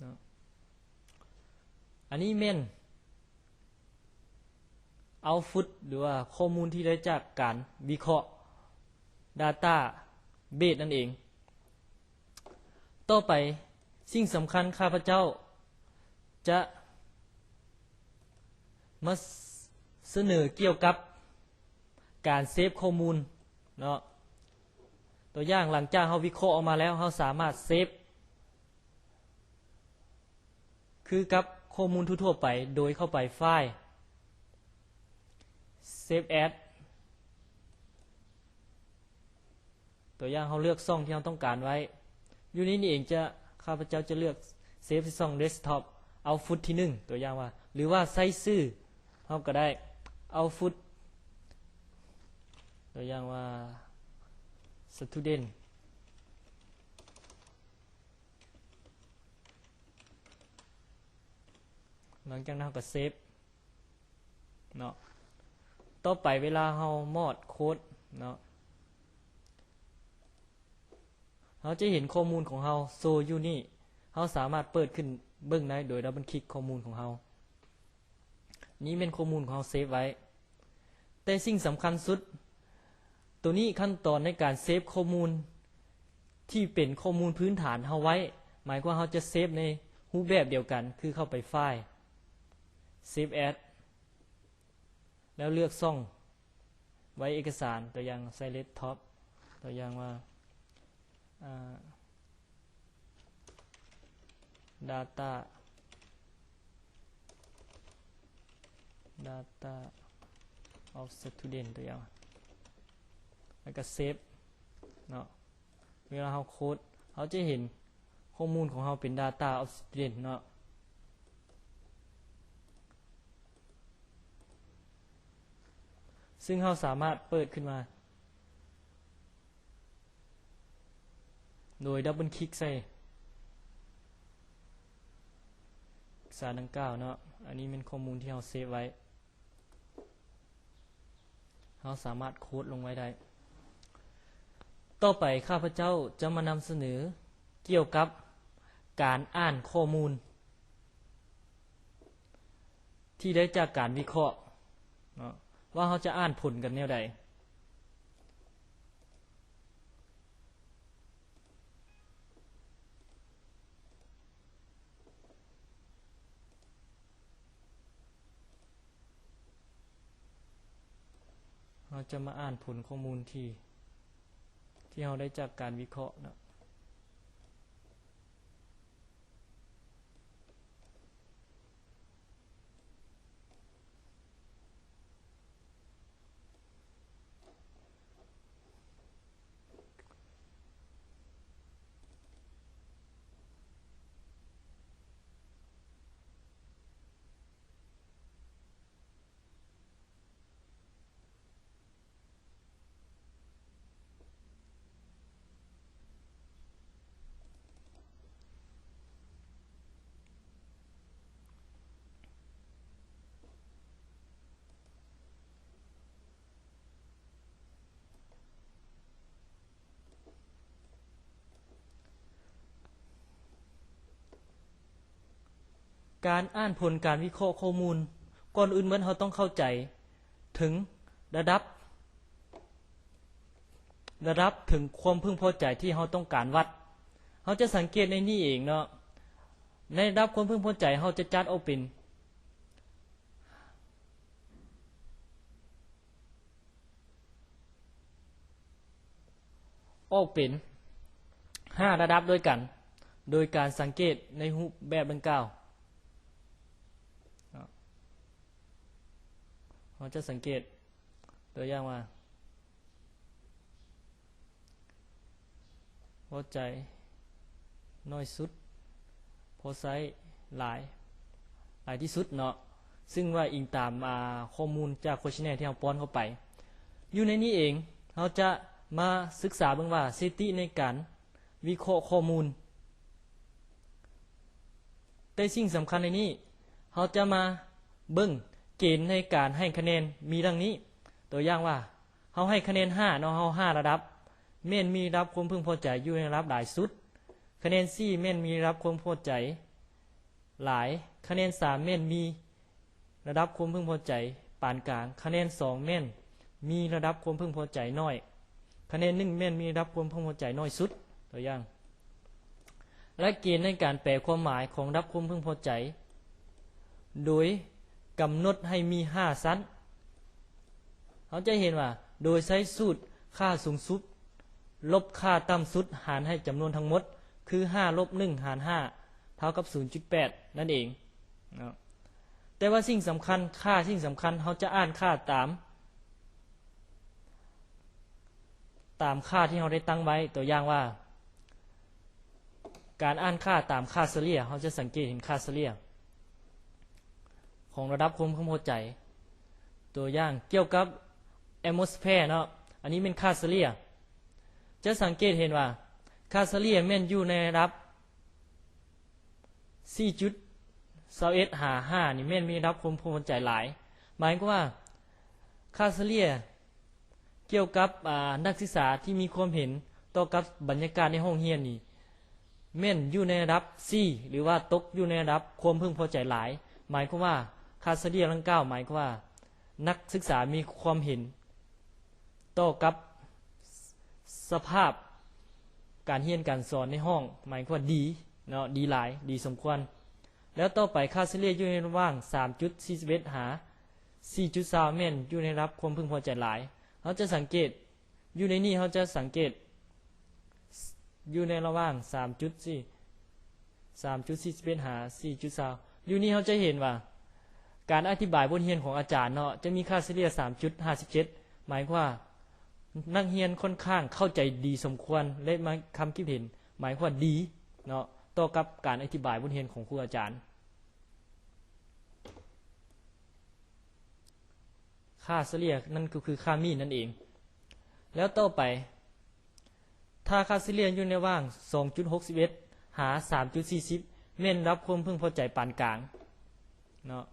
ເນາະ. ອັນນີ້ແມ່ນ output ຫຼືວ່າຂໍ້ມູນທີ່ໄດ້ຈາກການວິເຄາະ database ນັ້ນເອງ. ຕໍ່ໄປ ສິ່ງສຳຄັນ ຂ້າພະເຈົ້າຈະມາສະເໜີກ່ຽວກັບການເຊບຂໍ້ມູນເນາະ. ຕົວຢ່າງ ຫຼັງຈາກເຮົາວິເຄາະອອກມາແລ້ວ ເຮົາສາມາດເຊບ ຄືກັບຂໍ້ມູນທົ່ວໆໄປ ໂດຍເຂົ້າໄປ File Save As ຕົວຢ່າງ ເຮົາເລືອກຊ່ອງທີ່ເຮົາຕ້ອງການໄວ້. ຢູ່ໃນນີ້ເອງຈະ ຂ້າພະເຈົ້າຈະເລືອກ Save ໃສ່ຊ່ອງ Desktop Output ທີໜຶ່ງ ຕົວຢ່າງວ່າ ຫຼືວ່າໃສ່ຊື່ເຮົາກໍໄດ້ Output ຕົວຢ່າງວ່າ Student. ຫຼັງຈາກນັ້ນເຮົາກໍເຊບເນາະ. ຕໍ່ໄປເວລາເຮົາມອດໂຄດເນາະ ເຮົາຈະເຫັນຂໍ້ມູນຂອງເຮົາໂຊຢູ່ນີ້. ເຮົາສາມາດເປີດຂຶ້ນເບິ່ງໄດ້ໂດຍດັບເບິນຄລິກຂໍ້ມູນຂອງເຮົາ. ນີ້ແມ່ນຂໍ້ມູນຂອງເຮົາເຊບໄວ້. ແຕ່ສິ່ງສຳຄັນສຸດ ໂຕນີ້ຂັ້ນຕອນໃນການເຊບຂໍ້ມູນທີ່ເປັນຂໍ້ມູນພື້ນຖານເຮົາໄວ້ ໝາຍຄວາມວ່າເຮົາຈະເຊບໃນຮູບແບບດຽວກັນ ຄືເຂົ້າໄປໄຟລ໌ ເຊບແອັສ ແລ້ວເລືອກຊ່ອງໄວ້ເອກະສານ ຕົວຢ່າງ Silent Top ຕົວຢ່າງວ່າ ອ່າ Data Data of Student ຕົວຢ່າງ ແລ້ວກໍເຊບເນາະ. ເວລາເຮົາໂຄດ ເຮົາຈະເຫັນຂໍ້ມູນຂອງເຮົາເປັນ Data of Student ເນາະ ຊຶ່ງເຮົາສາມາດເປີດຂຶ້ນມາ ໂດຍດັບເບິນຄລິກໃສ່ເອກະສານດັ່ງກ່າວເນາະ. ອັນນີ້ແມ່ນຂໍ້ມູນທີ່ເຮົາເຊບໄວ້ ເຮົາສາມາດໂຄດລົງໄວ້ໄດ້. ຕໍ່ໄປຂ້າພະເຈົ້າຈະມານຳສະເໜີກ່ຽວກັບການອ່ານຂໍ້ມູນ ທີ່ໄດ້ຈາກການວິເຄາະເນາະ ວ່າເຮົາຈະອ່ານຜົນກັນແນວໃດ. ເຮົາຈະມາອ່ານຜົນຂໍ້ມູນທີ່ ທີ່ເຮົາໄດ້ຈາກການວິເຄາະເນາະ. ການອ່ານຜົນການວິເຄາະຂໍ້ມູນ, ກ່ອນອື່ນໝົດເຮົາຕ້ອງເຂົ້າໃຈເຖິງລະດັບ, ລະດັບເຖິງຄວາມເພິ່ງພໍໃຈທີ່ເຮົາຕ້ອງການວັດ. ເຮົາຈະສັງເກດໃນນີ້ເອງເນາະ, ໃນລະດັບຄວາມເພິ່ງພໍໃຈເຮົາຈະຈັດອອກເປັນ ອອກເປັນຫ້າລະດັບດ້ວຍກັນ ໂດຍການສັງເກດໃນຮູບແບບດັ່ງກ່າວ. ເຮົາຈະສັງເກດຕົວຢ່າງວ່າ ພໍໃຈໜ້ອຍສຸດ, ພໍໃຊ້ຫຼາຍ, ຫຼາຍທີ່ສຸດເນາະ, ຊຶ່ງວ່າອີງຕາມ ອາ ຂໍ້ມູນຈາກ questionnaire ທີ່ເຮົາປ້ອນເຂົ້າໄປ. ຢູ່ໃນນີ້ເອງ ເຮົາຈະມາສຶກສາເບິ່ງວ່າ ສະຖິຕິໃນການວິເຄາະຂໍ້ມູນ. ແຕ່ສິ່ງສຳຄັນໃນນີ້ ເຮົາຈະມາເບິ່ງເກນໃນການໃຫ້ຄະແນນມີດັ່ງນີ້. ຕົວຢ່າງວ່າ ເຮົາໃຫ້ຄະແນນຫ້າເນາະ, ເຮົາຫ້າລະດັບ ແມ່ນມີລະດັບຄວາມເພິ່ງພໍໃຈຢູ່ໃນລະດັບຫຼາຍສຸດ, ຄະແນນສີ່ແມ່ນມີລະດັບຄວາມເພິ່ງພໍໃຈຫຼາຍ, ຄະແນນສາມແມ່ນມີລະດັບຄວາມເພິ່ງພໍໃຈປານກາງ, ຄະແນນສອງແມ່ນມີລະດັບຄວາມເພິ່ງພໍໃຈໜ້ອຍ, ຄະແນນໜຶ່ງແມ່ນມີລະດັບຄວາມເພິ່ງພໍໃຈໜ້ອຍສຸດ. ຕົວຢ່າງ ແລະ ເກນໃນການແປຄວາມໝາຍຂອງລະດັບຄວາມເພິ່ງພໍໃຈ ໂດຍກຳນົດໃຫ້ມີຫ້າຊັ້ນ. ເຮົາຈະເຫັນວ່າ ໂດຍໃຊ້ສູດຄ່າສູງສຸດລົບຄ່າຕ່ຳສຸດຫານໃຫ້ຈຳນວນທັງໝົດ ຄື ຫ້າລົບໜຶ່ງຫານຫ້າ ເທົ່າກັບສູນຈຸດແປດ ນັ້ນເອງເນາະ. ແຕ່ວ່າສິ່ງສຳຄັນ, ຄ່າສິ່ງສຳຄັນ ເຮົາຈະອ່ານຄ່າຕາມ ຕາມຄ່າທີ່ເຮົາໄດ້ຕັ້ງໄວ້. ຕົວຢ່າງວ່າ ການອ່ານຄ່າຕາມຄ່າສະເລ່ຍ, ເຮົາຈະສັງເກດເຫັນຄ່າສະເລ່ຍຂອງລະດັບຄວາມເພິ່ງພໍໃຈ. ຕົວຢ່າງກ່ຽວກັບ atmosphere ເນາະ, ອັນນີ້ແມ່ນຄ່າສະເລ່ຍ. ຈະສັງເກດເຫັນວ່າຄ່າສະເລ່ຍແມ່ນຢູ່ໃນລະດັບ ສີ່ຈຸດ ຊາວເອັດຫາຫ້ານີ້ແມ່ນມີລະດັບຄວາມເພິ່ງພໍໃຈຫຼາຍ. ໝາຍຄວາມວ່າຄ່າສະເລ່ຍກ່ຽວກັບ ອາ ນັກສຶກສາທີ່ມີຄວາມເຫັນຕໍ່ກັບບັນຍາກາດໃນຫ້ອງຮຽນນີ້ ແມ່ນຢູ່ໃນລະດັບ C ຫຼືວ່າຕົກຢູ່ໃນລະດັບຄວາມເພິ່ງພໍໃຈຫຼາຍ. ໝາຍຄວາມວ່າຄ່າສະເລ່ຍດັ່ງກ່າວ ໝາຍຄວາມວ່ານັກສຶກສາມີຄວາມເຫັນຕໍ່ກັບສະພາບການຮຽນການສອນໃນຫ້ອງ ໝາຍຄວາມວ່າດີເນາະ ດີຫຼາຍ ດີສົມຄວນ. ແລ້ວຕໍ່ໄປຄ່າສະເລ່ຍຢູ່ໃນລະຫວ່າງ ສາມຈຸດສີ່ສິບເອັດ ຫາ ສີ່ຈຸດຊາວ ແມ່ນຢູ່ໃນລະດັບຄວາມເພິ່ງພໍໃຈຫຼາຍ. ເຮົາຈະສັງເກດ ຢູ່ໃນນີ້ເຮົາຈະສັງເກດ ຢູ່ໃນລະຫວ່າງ ສາມຈຸດສີ່ ສາມຈຸດສີ່ສິບເອັດ ຫາ ສີ່ຈຸດຊາວ. ຢູ່ນີ້ເຮົາຈະເຫັນວ່າ ການອະທິບາຍບົດຮຽນຂອງອາຈານເນາະ ຈະມີຄ່າສະເລ່ຍ ສາມຈຸດຫ້າສິບເຈັດ ໝາຍຄວາມວ່ານັກຮຽນຂ້ອນຂ້າງເຂົ້າໃຈດີສົມຄວນ ແລະ ມາຄຳຄິດເຫັນ ໝາຍຄວາມວ່າດີເນາະ ຕໍ່ກັບການອະທິບາຍບົດຮຽນຂອງຄູອາຈານ. ຄ່າສະເລ່ຍນັ້ນກໍຄືຄ່າມີນນັ້ນເອງ. ແລ້ວຕໍ່ໄປ ຖ້າຄ່າສະເລ່ຍຢູ່ໃນລະຫວ່າງ ສອງຈຸດຫົກສິບເອັດ ຫາ ສາມຈຸດສີ່ສິບ ແມ່ນລະດັບຄວາມເພິ່ງພໍໃຈປານກາງເນາະ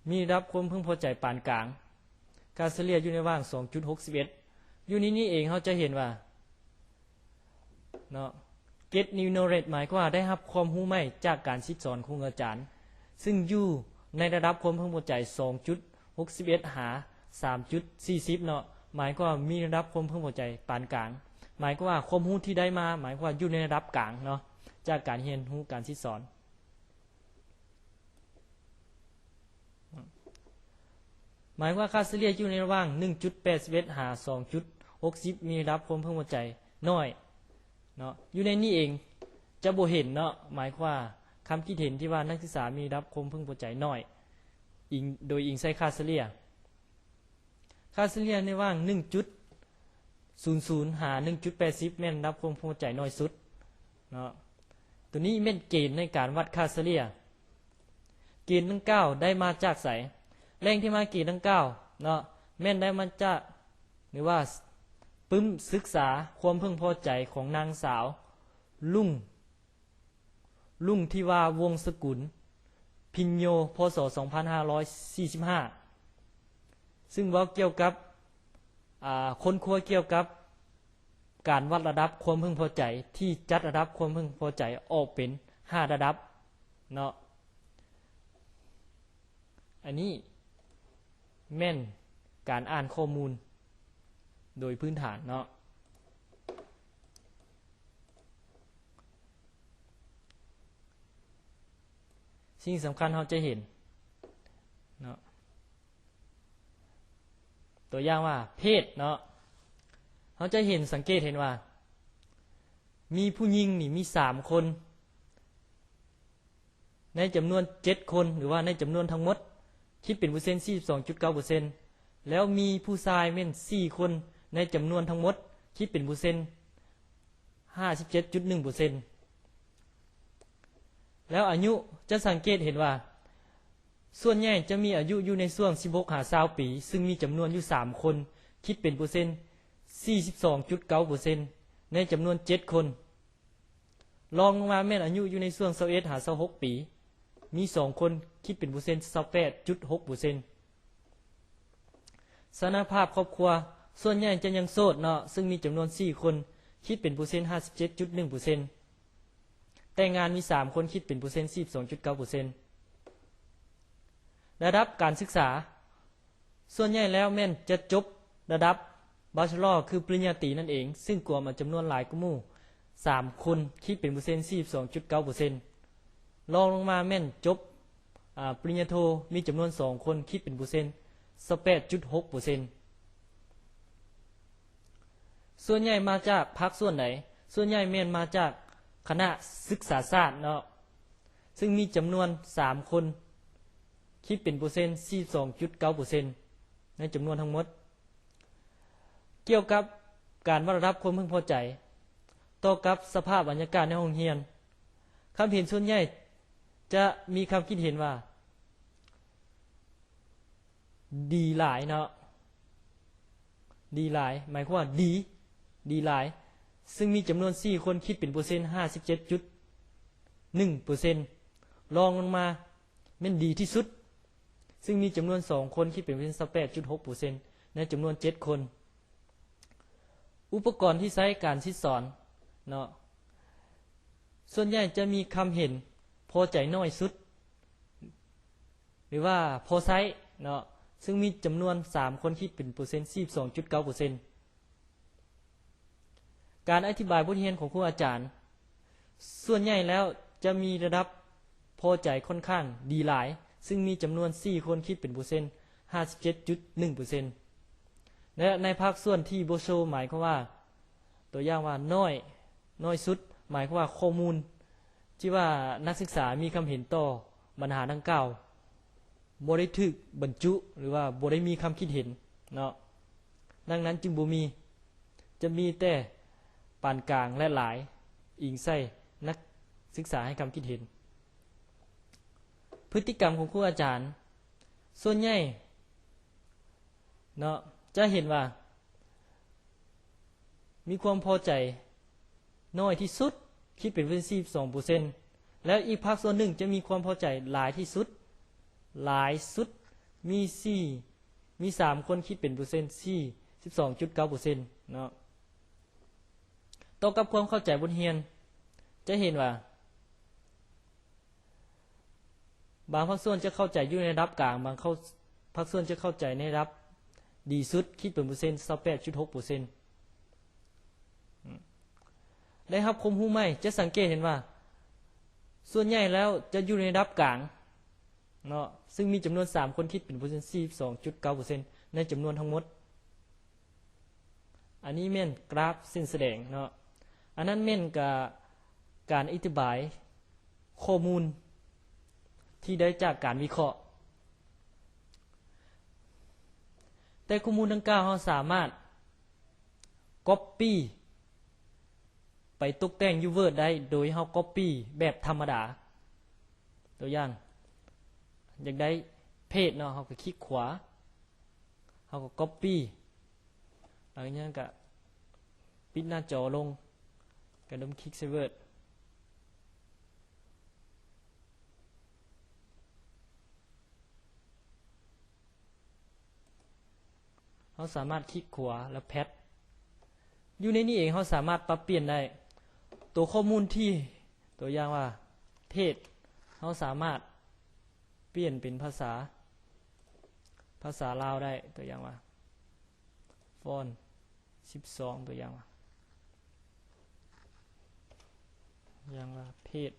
ມີລະດັບຄວາມເພິ່ງພໍໃຈປານກາງ. ຄ່າສະເລ່ຍຢູ່ໃນລະຫວ່າງ ສອງຈຸດຫົກສິບເອັດ ຢູ່ໃນນີ້ເອງເຮົາຈະເຫັນວ່າ ເນາະ get new knowledge ໝາຍຄວາມວ່າໄດ້ຮັບຄວາມຮູ້ໃໝ່ຈາກການສິດສອນຂອງອາຈານ ຊຶ່ງຢູ່ໃນລະດັບຄວາມເພິ່ງພໍໃຈ ສອງຈຸດຫົກສິບເອັດ ຫາ ສາມຈຸດສີ່ສິບ ເນາະ ໝາຍຄວາມວ່າມີລະດັບຄວາມເພິ່ງພໍໃຈປານກາງ ໝາຍຄວາມວ່າຄວາມຮູ້ທີ່ໄດ້ມາ ໝາຍຄວາມວ່າຢູ່ໃນລະດັບກາງເນາະ ຈາກການຮຽນຮູ້ການສິດສອນ. ໝາຍຄວາມວ່າຄ່າສະເລ່ຍຢູ່ໃນລະຫວ່າງ ໜຶ່ງຈຸດແປດສິບເອັດ ຫາ ສອງຈຸດຫົກສິບ ມີລະດັບຄວາມເພິ່ງພໍໃຈໜ້ອຍເນາະ ຢູ່ໃນນີ້ເອງຈະບໍ່ເຫັນເນາະ ໝາຍຄວາມວ່າຄຳຄິດເຫັນທີ່ວ່ານັກສຶກສາມີລະດັບຄວາມເພິ່ງພໍໃຈໜ້ອຍ ອີງ ໂດຍອີງໃສ່ຄ່າສະເລ່ຍ. ຄ່າສະເລ່ຍໃນລະຫວ່າງ ໜຶ່ງຈຸດສູນສູນ ຫາ ໜຶ່ງຈຸດແປດສິບ ແມ່ນລະດັບຄວາມເພິ່ງພໍໃຈໜ້ອຍສຸດເນາະ ໂຕນີ້ແມ່ນເກນໃນການວັດຄ່າສະເລ່ຍ. ເກນດັ່ງກ່າວໄດ້ມາຈາກໃສ? ແຫຼ່ງທີ່ມາເກນດັ່ງກ່າວເນາະ ແມ່ນໄດ້ມາຈາກ ຫຼືວ່າປຶ້ມສຶກສາຄວາມເພິ່ງພໍໃຈຂອງນາງສາວ ລຸງ ລຸງທິວາ ວົງສະກຸນ ພິນໂຍ ພ.ສ. ສອງພັນຫ້າຮ້ອຍສີ່ສິບຫ້າ ຊຶ່ງເວົ້າກ່ຽວກັບ ອາ ຄົ້ນຄວ້າກ່ຽວກັບການວັດລະດັບຄວາມເພິ່ງພໍໃຈ ທີ່ຈັດລະດັບຄວາມເພິ່ງພໍໃຈອອກເປັນຫ້າລະດັບເນາະ. ອັນນີ້ແມ່ນການອ່ານຂໍ້ມູນໂດຍພື້ນຖານເນາະ. ສິ່ງສຳຄັນເຮົາຈະເຫັນເນາະ ຕົວຢ່າງວ່າເພດເນາະ ເຮົາຈະເຫັນ ສັງເກດເຫັນວ່າ ມີຜູ້ຍິງນີ້ມີສາມຄົນ ໃນຈຳນວນເຈັດຄົນ ຫຼືວ່າໃນຈຳນວນທັງໝົດ ຄິດເປັນເປີເຊັນ ສີ່ສິບສອງຈຸດເກົ້າເປີເຊັນ ແລ້ວມີຜູ້ຊາຍແມ່ນສີ່ຄົນ ໃນຈຳນວນທັງໝົດ ຄິດເປັນເປີເຊັນ ຫ້າສິບເຈັດຈຸດໜຶ່ງເປີເຊັນ. ແລ້ວອາຍຸ ຈະສັງເກດເຫັນວ່າ ສ່ວນໃຫຍ່ຈະມີອາຍຸຢູ່ໃນຊ່ວງສິບຫົກຫາຊາວປີ ຊຶ່ງມີຈຳນວນຢູ່ສາມຄົນ ຄິດເປັນເປີເຊັນ ສີ່ສິບສອງຈຸດເກົ້າເປີເຊັນ ໃນຈຳນວນເຈັດຄົນ. ລອງລົງມາແມ່ນອາຍຸຢູ່ໃນຊ່ວງຊາວເອັດຫາຊາວຫົກປີ ມີສອງຄົນ ຄິດເປັນເປີເຊັນ ຊາວແປດຈຸດຫົກເປີເຊັນ. ສະຖານະພາບຄອບຄົວ ສ່ວນໃຫຍ່ຈະຍັງໂສດເນາະ ຊຶ່ງມີຈຳນວນສີ່ຄົນ ຄິດເປັນເປີເຊັນ ຫ້າສິບເຈັດຈຸດໜຶ່ງເປີເຊັນ. ແຕ່ງງານມີສາມຄົນ ຄິດເປັນເປີເຊັນ ສີ່ສິບສອງຈຸດເກົ້າເປີເຊັນ. ລະດັບການສຶກສາ ສ່ວນໃຫຍ່ແລ້ວແມ່ນຈະຈົບລະດັບ Bachelor ຄືປະລິນຍາຕີນັ້ນເອງ ຊຶ່ງກວມເອົາຈຳນວນຫຼາຍກວ່າໝູ່ສາມຄົນ ຄິດເປັນເປີເຊັນ ສີ່ສິບສອງຈຸດເກົ້າເປີເຊັນ. ລອງລົງມາແມ່ນຈົບ ອາ ປະລິນຍາໂທ ມີຈຳນວນສອງຄົນ ຄິດເປັນເປີເຊັນ ຊາວແປດຈຸດຫົກເປີເຊັນ. ສ່ວນໃຫຍ່ມາຈາກພາກສ່ວນໃດ? ສ່ວນໃຫຍ່ແມ່ນມາຈາກຄະນະສຶກສາສາດເນາະ ຊຶ່ງມີຈຳນວນສາມຄົນ ຄິດເປັນເປີເຊັນ ສີ່ສິບສອງຈຸດເກົ້າເປີເຊັນ ໃນຈຳນວນທັງໝົດ. ກ່ຽວກັບການວັດລະດັບຄວາມເພິ່ງພໍໃຈຕໍ່ກັບສະພາບບັນຍາກາດໃນຫ້ອງຮຽນ, ຄຳເຫັນສ່ວນໃຫຍ່ຈະມີຄຳຄິດເຫັນວ່າ ດີຫຼາຍເນາະ, ດີຫຼາຍ ໝາຍຄວາມວ່າດີ, ດີຫຼາຍ, ຊຶ່ງມີຈຳນວນສີ່ຄົນ ຄິດເປັນເປີເຊັນ ຫ້າສິບເຈັດຈຸດໜຶ່ງເປີເຊັນ ລອງລົງມາແມ່ນດີທີ່ສຸດ ຊຶ່ງມີຈຳນວນສອງຄົນ ຄິດເປັນເປີເຊັນຊາວແປດຈຸດຫົກເປີເຊັນ ໃນຈຳນວນເຈັດຄົນ. ອຸປະກອນທີ່ໃຊ້ການສິດສອນເນາະ ສ່ວນໃຫຍ່ຈະມີຄຳເຫັນພໍໃຈໜ້ອຍສຸດ ຫຼືວ່າພໍໃຊ້ເນາະ ຊຶ່ງມີຈຳນວນສາມຄົນ ຄິດເປັນເປີເຊັນສີ່ສິບສອງຈຸດເກົ້າເປີເຊັນ. ການອະທິບາຍບົດຮຽນຂອງຄູອາຈານ ສ່ວນໃຫຍ່ແລ້ວຈະມີລະດັບພໍໃຈຂ້ອນຂ້າງດີຫຼາຍ ຊຶ່ງມີຈຳນວນສີ່ຄົນ ຄິດເປັນເປີເຊັນຫ້າສິບເຈັດຈຸດໜຶ່ງເປີເຊັນ ແລະ ໃນພາກສ່ວນທີ່ບໍ່ໂຊ ໝາຍຄວາມວ່າ ຕົວຢ່າງວ່ານ້ອຍ ນ້ອຍສຸດ ໝາຍຄວາມວ່າຂໍ້ມູນທີ່ວ່ານັກສຶກສາມີຄຳເຫັນຕໍ່ບັນຫາດັ່ງກ່າວ ບໍ່ໄດ້ຖືກບັນຈຸ ຫຼືວ່າບໍ່ໄດ້ມີຄຳຄິດເຫັນເນາະ ດັ່ງນັ້ນຈຶ່ງບໍ່ມີ ຈະມີແຕ່ປານກາງ ແລະ ຫຼາຍ ອີງໃສ່ນັກສຶກສາໃຫ້ຄຳຄິດເຫັນ. ພຶດຕິກຳຂອງຄູອາຈານ ສ່ວນໃຫຍ່ເນາະ ຈະເຫັນວ່າ ມີຄວາມພໍໃຈນ້ອຍທີ່ສຸດ ຄິດເປັນເປີເຊັນສີ່ສິບສອງເປີເຊັນ ແລ້ວອີກພາກສ່ວນໜຶ່ງຈະມີຄວາມພໍໃຈຫຼາຍທີ່ສຸດ ຫຼາຍສຸດ ມີສີ່ ມີສາມຄົນ ຄິດເປັນເປີເຊັນສີ່ສິບສອງຈຸດເກົ້າເປີເຊັນເນາະ. ຕໍ່ກັບຄວາມເຂົ້າໃຈບົດຮຽນ ຈະເຫັນວ່າ ບາງພາກສ່ວນຈະເຂົ້າໃຈຢູ່ໃນລະດັບກາງ, ບາງເຂົ້າ ພາກສ່ວນຈະເຂົ້າໃຈໃນລະດັບດີສຸດ, ຄິດເປັນເປີເຊັນ ຊາວແປດຈຸດຫົກເປີເຊັນ. ໄດ້ຮັບຄວາມຮູ້ໃໝ່, ຈະສັງເກດເຫັນວ່າ ສ່ວນໃຫຍ່ແລ້ວຈະຢູ່ໃນລະດັບກາງເນາະ, ຊຶ່ງມີຈຳນວນສາມຄົນ, ຄິດເປັນເປີເຊັນ ສີ່ສິບສອງຈຸດເກົ້າເປີເຊັນ ໃນຈຳນວນທັງໝົດ. ອັນນີ້ແມ່ນກຣາຟເສັ້ນສະແດງເນາະ, ອັນນັ້ນແມ່ນກະ ການອະທິບາຍຂໍ້ມູນທີ່ໄດ້ຈາກການວິເຄາະ. ແຕ່ຂໍ້ມູນດັ່ງກ່າວເຮົາສາມາດກັອບປີ້ໄປຕົກແຕ່ງຢູ່ເວີດໄດ້ ໂດຍເຮົາກັອບປີ້ແບບທຳມະດາ. ຕົວຢ່າງ ຢາກໄດ້ເພດເນາະ, ເຮົາກໍຄລິກຂວາ ເຮົາກໍກັອບປີ້ ຫຼັງຈາກນັ້ນກໍປິດໜ້າຈໍລົງ ກະດົມຄລິກໃສ່ເວີດ. ເຮົາສາມາດຄລິກຂວາແລ້ວແພັດ. ຢູ່ໃນນີ້ເອງເຮົາສາມາດປັບປ່ຽນໄດ້ ຕົວຂໍ້ມູນທີ່ ຕົວຢ່າງວ່າເພດ ເຮົາສາມາດປ່ຽນເປັນພາສາ ພາສາລາວໄດ້ ຕົວຢ່າງວ່າ ຟອນສິບສອງ ຕົວຢ່າງວ່າ ຢ່າງວ່າເພດ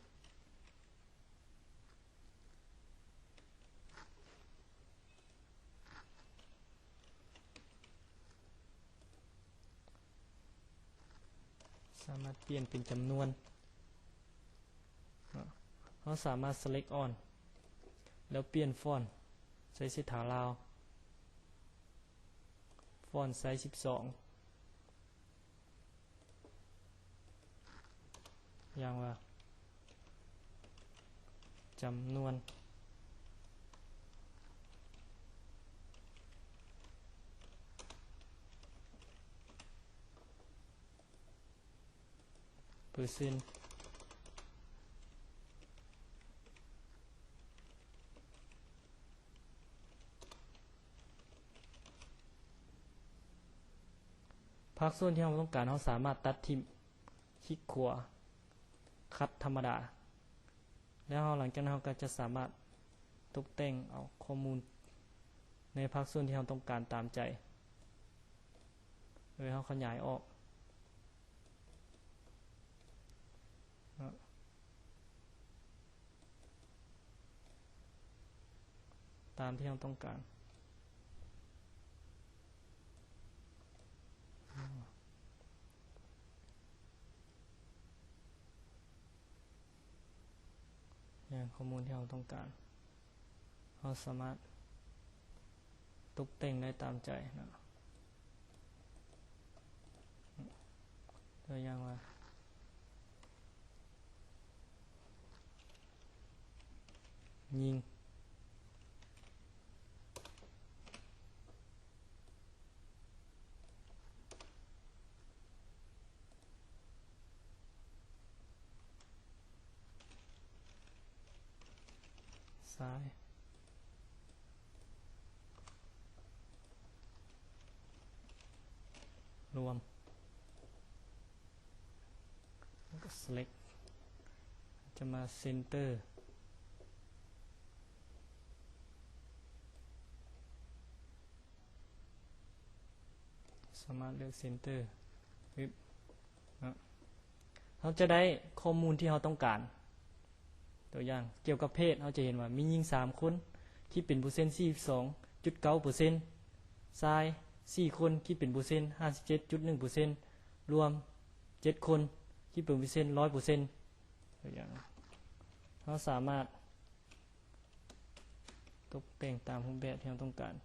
ສາມາດປ່ຽນເປັນຈຳນວນເນາະ. ເຮົາສາມາດ select all ແລ້ວປ່ຽນຟອນໃສ່ເສດຖາລາວ ຟອນໄຊສ໌ສິບສອງ ຢ່າງວ່າ ຈຳນວນ ເປີເຊັນ. ພາກສ່ວນທີ່ເຮົາບໍ່ຕ້ອງການ ເຮົາສາມາດຕັດຖິ້ມ, ຄລິກຂວາ, ຄັດທຳມະດາ ແລ້ວເຮົາ ຫຼັງຈາກນັ້ນເຮົາກໍຈະສາມາດຕົກແຕ່ງເອົາຂໍ້ມູນໃນພາກສ່ວນທີ່ເຮົາຕ້ອງການຕາມໃຈ ໂດຍເຮົາຂະຫຍາຍອອກ. ເນາະ ຕາມທີ່ເຮົາຕ້ອງການ ຢ່າງຂໍ້ມູນທີ່ເຮົາຕ້ອງການ. ເຮົາສາມາດຕົກແຕ່ງໄດ້ຕາມໃຈເນາະ ຕົວຢ່າງວ່າ ຍິງ. ເ ຊາຍ ລວມ ແລ້ວກໍ select ຈະມາ center ສາມາດເລືອກ center ປຶບເນາະ ເຮົາຈະໄດ້ຂໍ້ມູນທີ່ເຮົາຕ້ອງການ. ຕົວຢ່າງ ກ່ຽວກັບເພດ ເຮົາຈະເຫັນວ່າມີຍິງສາມຄົນ ຄິດເປັນເປີເຊັນສີ່ສິບສອງຈຸດເກົ້າເປີເຊັນ, ຊາຍສີ່ຄົນ ຄິດເປັນເປີເຊັນຫ້າສິບເຈັດຈຸດໜຶ່ງເປີເຊັນ, ລວມເຈັດຄົນ ຄິດເປັນເປີເຊັນຮ້ອຍເປີເຊັນ. ຕົວຢ່າງ ເຮົາສາມາດຕົກແຕ່ງຕາມຮູບແບບທີ່ເຮົາຕ້ອງການ.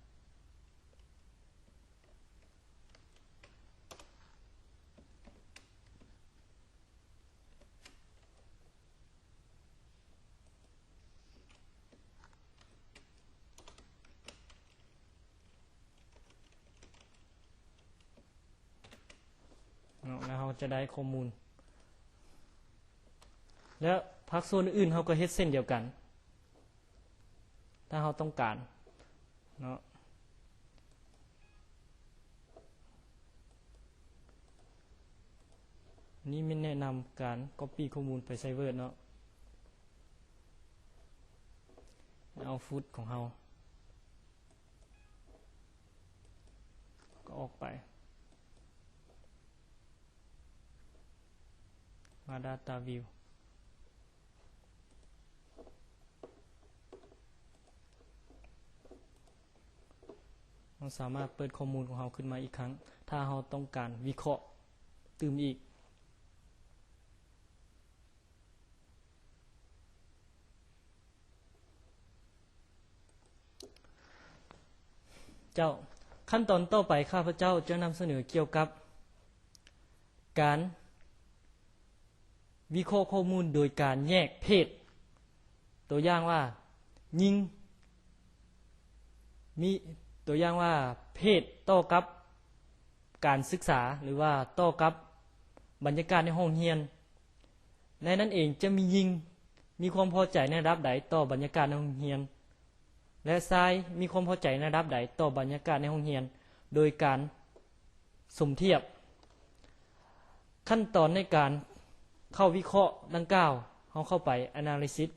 ເນາະ ແລ້ວເຮົາຈະໄດ້ຂໍ້ມູນ ແລະ ພາກສ່ວນອື່ນເຮົາກໍເຮັດເຊັ່ນດຽວກັນ ຖ້າເຮົາຕ້ອງການເນາະ. ນີ້ແມ່ນແນະນຳການ copy ຂໍ້ມູນໄປໃສ່ Word ເນາະ output ຂອງເຮົາ ກໍອອກໄປ ມາ Data View ເຮົາສາມາດເປີດຂໍ້ມູນຂອງເຮົາຂຶ້ນມາອີກຄັ້ງ ຖ້າເຮົາຕ້ອງການວິເຄາະຕື່ມອີກ. ເຈົ້າ, ຂັ້ນຕອນຕໍ່ໄປ ຂ້າພະເຈົ້າຈະນຳສະເໜີກ່ຽວກັບການວິເຄາະຂໍ້ມູນໂດຍການແຍກເພດ. ຕົວຢ່າງວ່າ ຍິງ ມີຕົວຢ່າງວ່າ ເພດຕໍ່ກັບການສຶກສາ ຫຼືວ່າຕໍ່ກັບບັນຍາກາດໃນຫ້ອງຮຽນ. ໃນນັ້ນເອງຈະມີຍິງມີຄວາມພໍໃຈໃນລະດັບໃດຕໍ່ບັນຍາກາດໃນຫ້ອງຮຽນ ແລະ ຊາຍມີຄວາມພໍໃຈໃນລະດັບໃດຕໍ່ບັນຍາກາດໃນຫ້ອງຮຽນ ໂດຍການສົມທຽບ. ຂັ້ນຕອນໃນການເຂົ້າວິເຄາະດັ່ງກ່າວ ເຮົາເຂົ້າໄປ Analysis.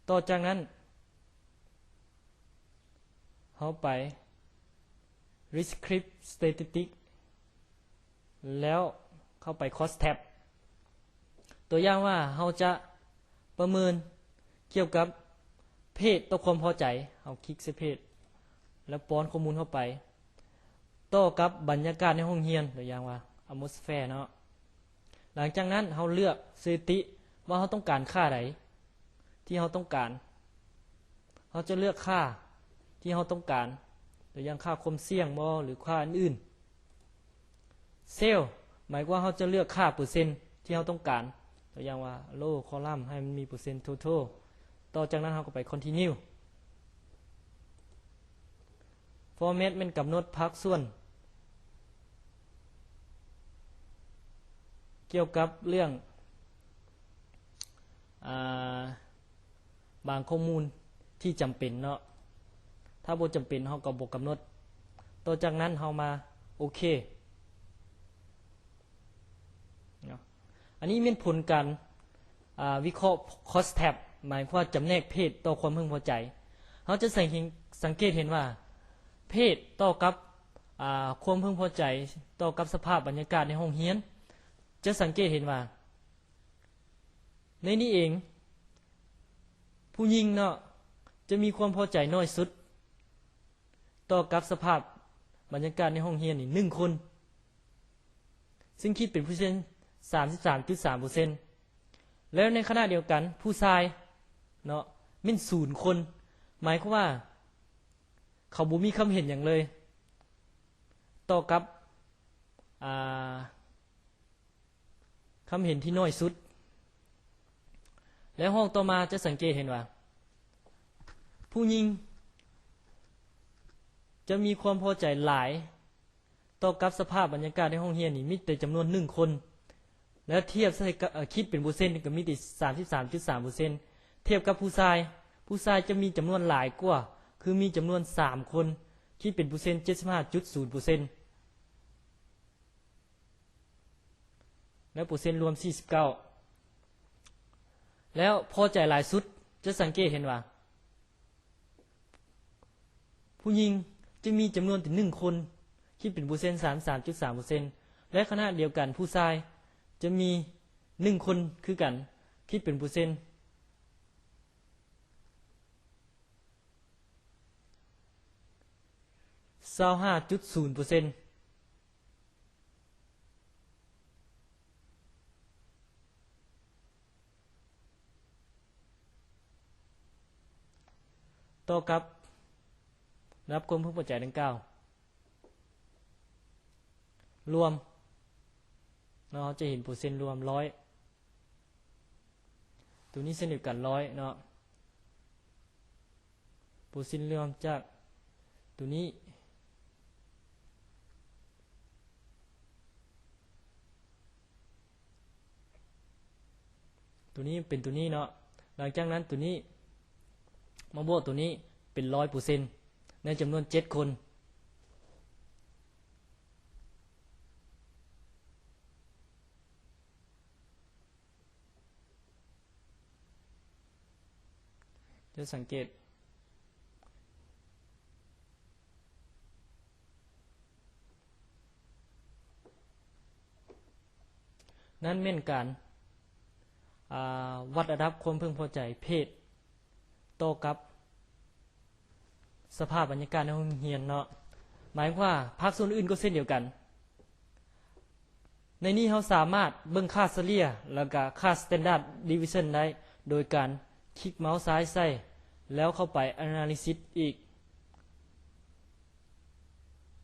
ຕໍ່ຈາກນັ້ນ ເຮົາໄປ Descriptive Statistics ແລ້ວເຂົ້າໄປ Course Tab. ຕົວຢ່າງວ່າ ເຮົາຈະປະເມີນກ່ຽວກັບເພດຕໍ່ຄວາມພໍໃຈ, ເຮົາຄລິກໃສ່ເພດ ແລ້ວປ້ອນຂໍ້ມູນເຂົ້າໄປ ຕໍ່ກັບບັນຍາກາດໃນຫ້ອງຮຽນ, ຕົວຢ່າງວ່າ Atmosphere ເນາະ. ຫຼັງຈາກນັ້ນເຮົາເລືອກສະຖິຕິວ່າເຮົາຕ້ອງການຄ່າໃດທີ່ເຮົາຕ້ອງການ. ເຮົາຈະເລືອກຄ່າທີ່ເຮົາຕ້ອງການ, ຕົວຢ່າງ ຄ່າຄວາມສ່ຽງບໍ ຫຼື ຄ່າອື່ນໆ. Cell ໝາຍຄວາມວ່າເຮົາຈະເລືອກຄ່າເປີເຊັນທີ່ເຮົາຕ້ອງການ, ຕົວຢ່າງວ່າ Row Column ໃຫ້ມັນມີເປີເຊັນ Total. ຕໍ່ຈາກນັ້ນເຮົາກໍໄປ Continue. Format ແມ່ນກຳນົດພາກສ່ວນກ່ຽວກັບເລື່ອງ ອາ ບາງຂໍ້ມູນທີ່ຈຳເປັນເນາະ, ຖ້າບໍ່ຈຳເປັນເຮົາກໍບໍ່ກຳນົດ. ຕໍ່ຈາກນັ້ນເຮົາມາໂອເຄເນາະ. ອັນນີ້ແມ່ນຜົນການ ອາ ວິເຄາະ Course Tab ໝາຍຄວາມວ່າຈຳແນກເພດຕໍ່ຄວາມເພິ່ງພໍໃຈ. ເຮົາຈະສັງເກດ ສັງເກດເຫັນວ່າ ເພດຕໍ່ກັບ ອາ ຄວາມເພິ່ງພໍໃຈຕໍ່ກັບສະພາບບັນຍາກາດໃນຫ້ອງຮຽນ. ຈະສັງເກດເຫັນວ່າ ໃນນີ້ເອງ ຜູ້ຍິງເນາະ ຈະມີຄວາມພໍໃຈໜ້ອຍສຸດ ຕໍ່ກັບສະພາບບັນຍາກາດໃນຫ້ອງຮຽນນີ້ ໜຶ່ງຄົນ, ຊຶ່ງຄິດເປັນເປີເຊັນ ສາມສິບສາມຈຸດສາມເປີເຊັນ. ແລ້ວໃນຂະນະດຽວກັນ ຜູ້ຊາຍເນາະ ແມ່ນສູນຄົນ, ໝາຍຄວາມວ່າ ເຂົາບໍ່ມີຄຳເຫັນຫຍັງເລີຍ ຕໍ່ກັບ ອາ ຄຳເຫັນທີ່ໜ້ອຍສຸດ. ແລະ ຫ້ອງຕໍ່ມາຈະສັງເກດເຫັນວ່າ ຜູ້ຍິງຈະມີຄວາມພໍໃຈຫຼາຍຕໍ່ກັບສະພາບບັນຍາກາດໃນຫ້ອງຮຽນນີ້ ມີແຕ່ຈຳນວນໜຶ່ງຄົນ, ແລະ ທຽບໃສ່ກະ ເອີ ຄິດເປັນເປີເຊັນກໍມີແຕ່ສາມສິບສາມຈຸດສາມເປີເຊັນ. ທຽບກັບຜູ້ຊາຍ, ຜູ້ຊາຍຈະມີຈຳນວນຫຼາຍກວ່າ ຄືມີຈຳນວນສາມຄົນ ຄິດເປັນເປີເຊັນ ເຈັດສິບຫ້າຈຸດສູນເປີເຊັນ ແລະ ເປີເຊັນລວມ ສີ່ສິບເກົ້າ ແລ້ວພໍໃຈຫຼາຍສຸດ ຈະສັງເກດເຫັນວ່າ ຜູ້ຍິງຈະມີຈຳນວນແຕ່ໜຶ່ງຄົນ ຄິດເປັນເປີເຊັນ ສາມສິບສາມຈຸດສາມເປີເຊັນ ແລະ ຂະນະດຽວກັນຜູ້ຊາຍຈະມີໜຶ່ງຄົນຄືກັນ ຄິດເປັນເປີເຊັນ ຊາວຫ້າຈຸດສູນເປີເຊັນ. ຕໍ່ກັບລະດັບຄວາມເພິ່ງພໍໃຈດັ່ງກ່າວ ລວມເນາະ ເຮົາຈະເຫັນເປີເຊັນລວມຮ້ອຍ ໂຕນີ້ເຊັ່ນດຽວກັນ ຮ້ອຍເນາະ ເປີເຊັນລວມຈາກໂຕນີ້ ໂຕນີ້ເປັນໂຕນີ້ເນາະ ຫຼັງຈາກນັ້ນໂຕນີ້ມາບວກໂຕນີ້ເປັນຮ້ອຍເປີເຊັນ ໃນຈຳນວນເຈັດຄົນ. ຈະສັງເກດ ນັ້ນແມ່ນການ ອາ ວັດລະດັບຄວາມເພິ່ງພໍໃຈເພດຕໍ່ກັບ ສະພາບບັນຍາກາດໃນໂຮງຮຽນເນາະ ໝາຍຄວາມວ່າພາກສ່ວນອື່ນກໍເຊັ່ນດຽວກັນ. ໃນນີ້ເຮົາສາມາດເບິ່ງຄ່າສະເລ່ຍ ແລ້ວກະຄ່າ standard deviation ໄດ້ ໂດຍການຄລິກເມົາສ໌ຊ້າຍໃສ່ ແລ້ວເຂົ້າໄປ analysis ອີກ.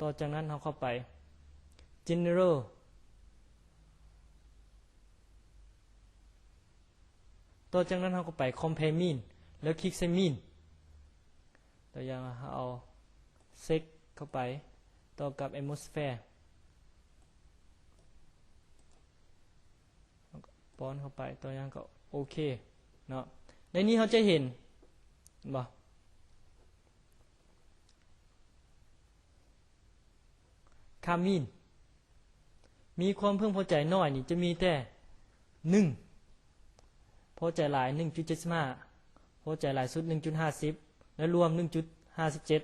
ຕໍ່ຈາກນັ້ນເຮົາເຂົ້າໄປ general ຕໍ່ຈາກນັ້ນເຮົາກໍໄປ compare mean ແລ້ວຄລິກໃສ່ mean ຕົວຢ່າງເຮົາເອົາ sec ເຂົ້າໄປຕໍ່ກັບ atmosphere ປ້ອນເຂົ້າໄປ ຕົວຢ່າງກໍໂອເຄເນາະ. ໃນນີ້ເຮົາຈະເຫັນ ເຫັນບໍ່? ຄ່າ mean ມີຄວາມເພິ່ງພໍໃຈໜ້ອຍນີ້ຈະມີແຕ່ ໜຶ່ງ ພໍໃຈຫຼາຍ ໜຶ່ງຈຸດເຈັດສິບຫ້າ ພໍໃຈຫຼາຍສຸດ ໜຶ່ງຈຸດຫ້າສິບ ແລະ ລວມ ໜຶ່ງຈຸດຫ້າສິບເຈັດ.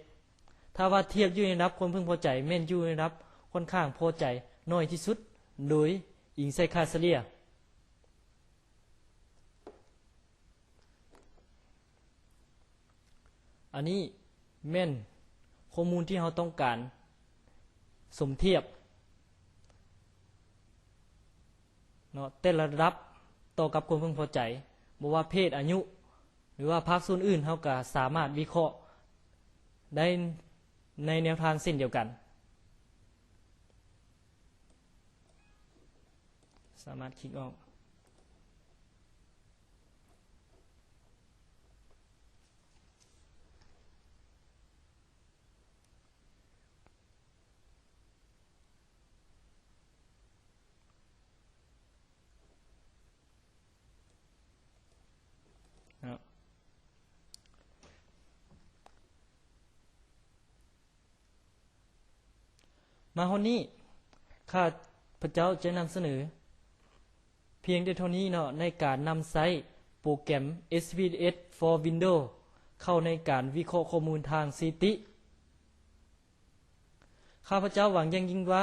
ຖ້າວ່າທຽບຢູ່ໃນລະດັບຄວາມເພິ່ງພໍໃຈ ແມ່ນຢູ່ໃນລະດັບຂ້ອນຂ້າງພໍໃຈໜ້ອຍທີ່ສຸດ ໂດຍອີງໃສ່ຄ່າສະເລ່ຍ. ອັນນີ້ແມ່ນຂໍ້ມູນທີ່ເຮົາຕ້ອງການສົມທຽບເນາະ ແຕ່ລະລະດັບຕໍ່ກັບຄວາມເພິ່ງພໍໃຈ ບໍ່ວ່າເພດ, ອາຍຸ ຫຼືວ່າພາກສ່ວນອື່ນ ເຮົາກະສາມາດວິເຄາະໄດ້ໃນແນວທາງເຊັ່ນດຽວກັນ. ສາມາດຄລິກອອກ. ເນາະ ມາຮອດນີ້ ຂ້າພະເຈົ້າຈະນຳສະເໜີພຽງແຕ່ເທົ່ານີ້ເນາະ ໃນການນຳໃຊ້ໂປຣແກຣມ SPSS for Windows ເຂົ້າໃນການວິເຄາະຂໍ້ມູນທາງສະຖິຕິ. ຂ້າພະເຈົ້າຫວັງຢ່າງຍິ່ງວ່າ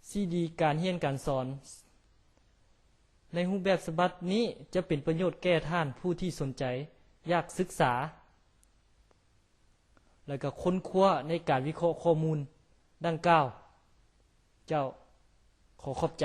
ຊີດີການຮຽນການສອນໃນຮູບແບບສະບັບນີ້ຈະເປັນປະໂຫຍດແກ່ທ່ານຜູ້ທີ່ສົນໃຈຢາກສຶກສາ ແລະ ກະຄົ້ນຄວ້າໃນການວິເຄາະຂໍ້ມູນດັ່ງກ່າວ. ເຈົ້າ, ຂໍຂອບໃຈ.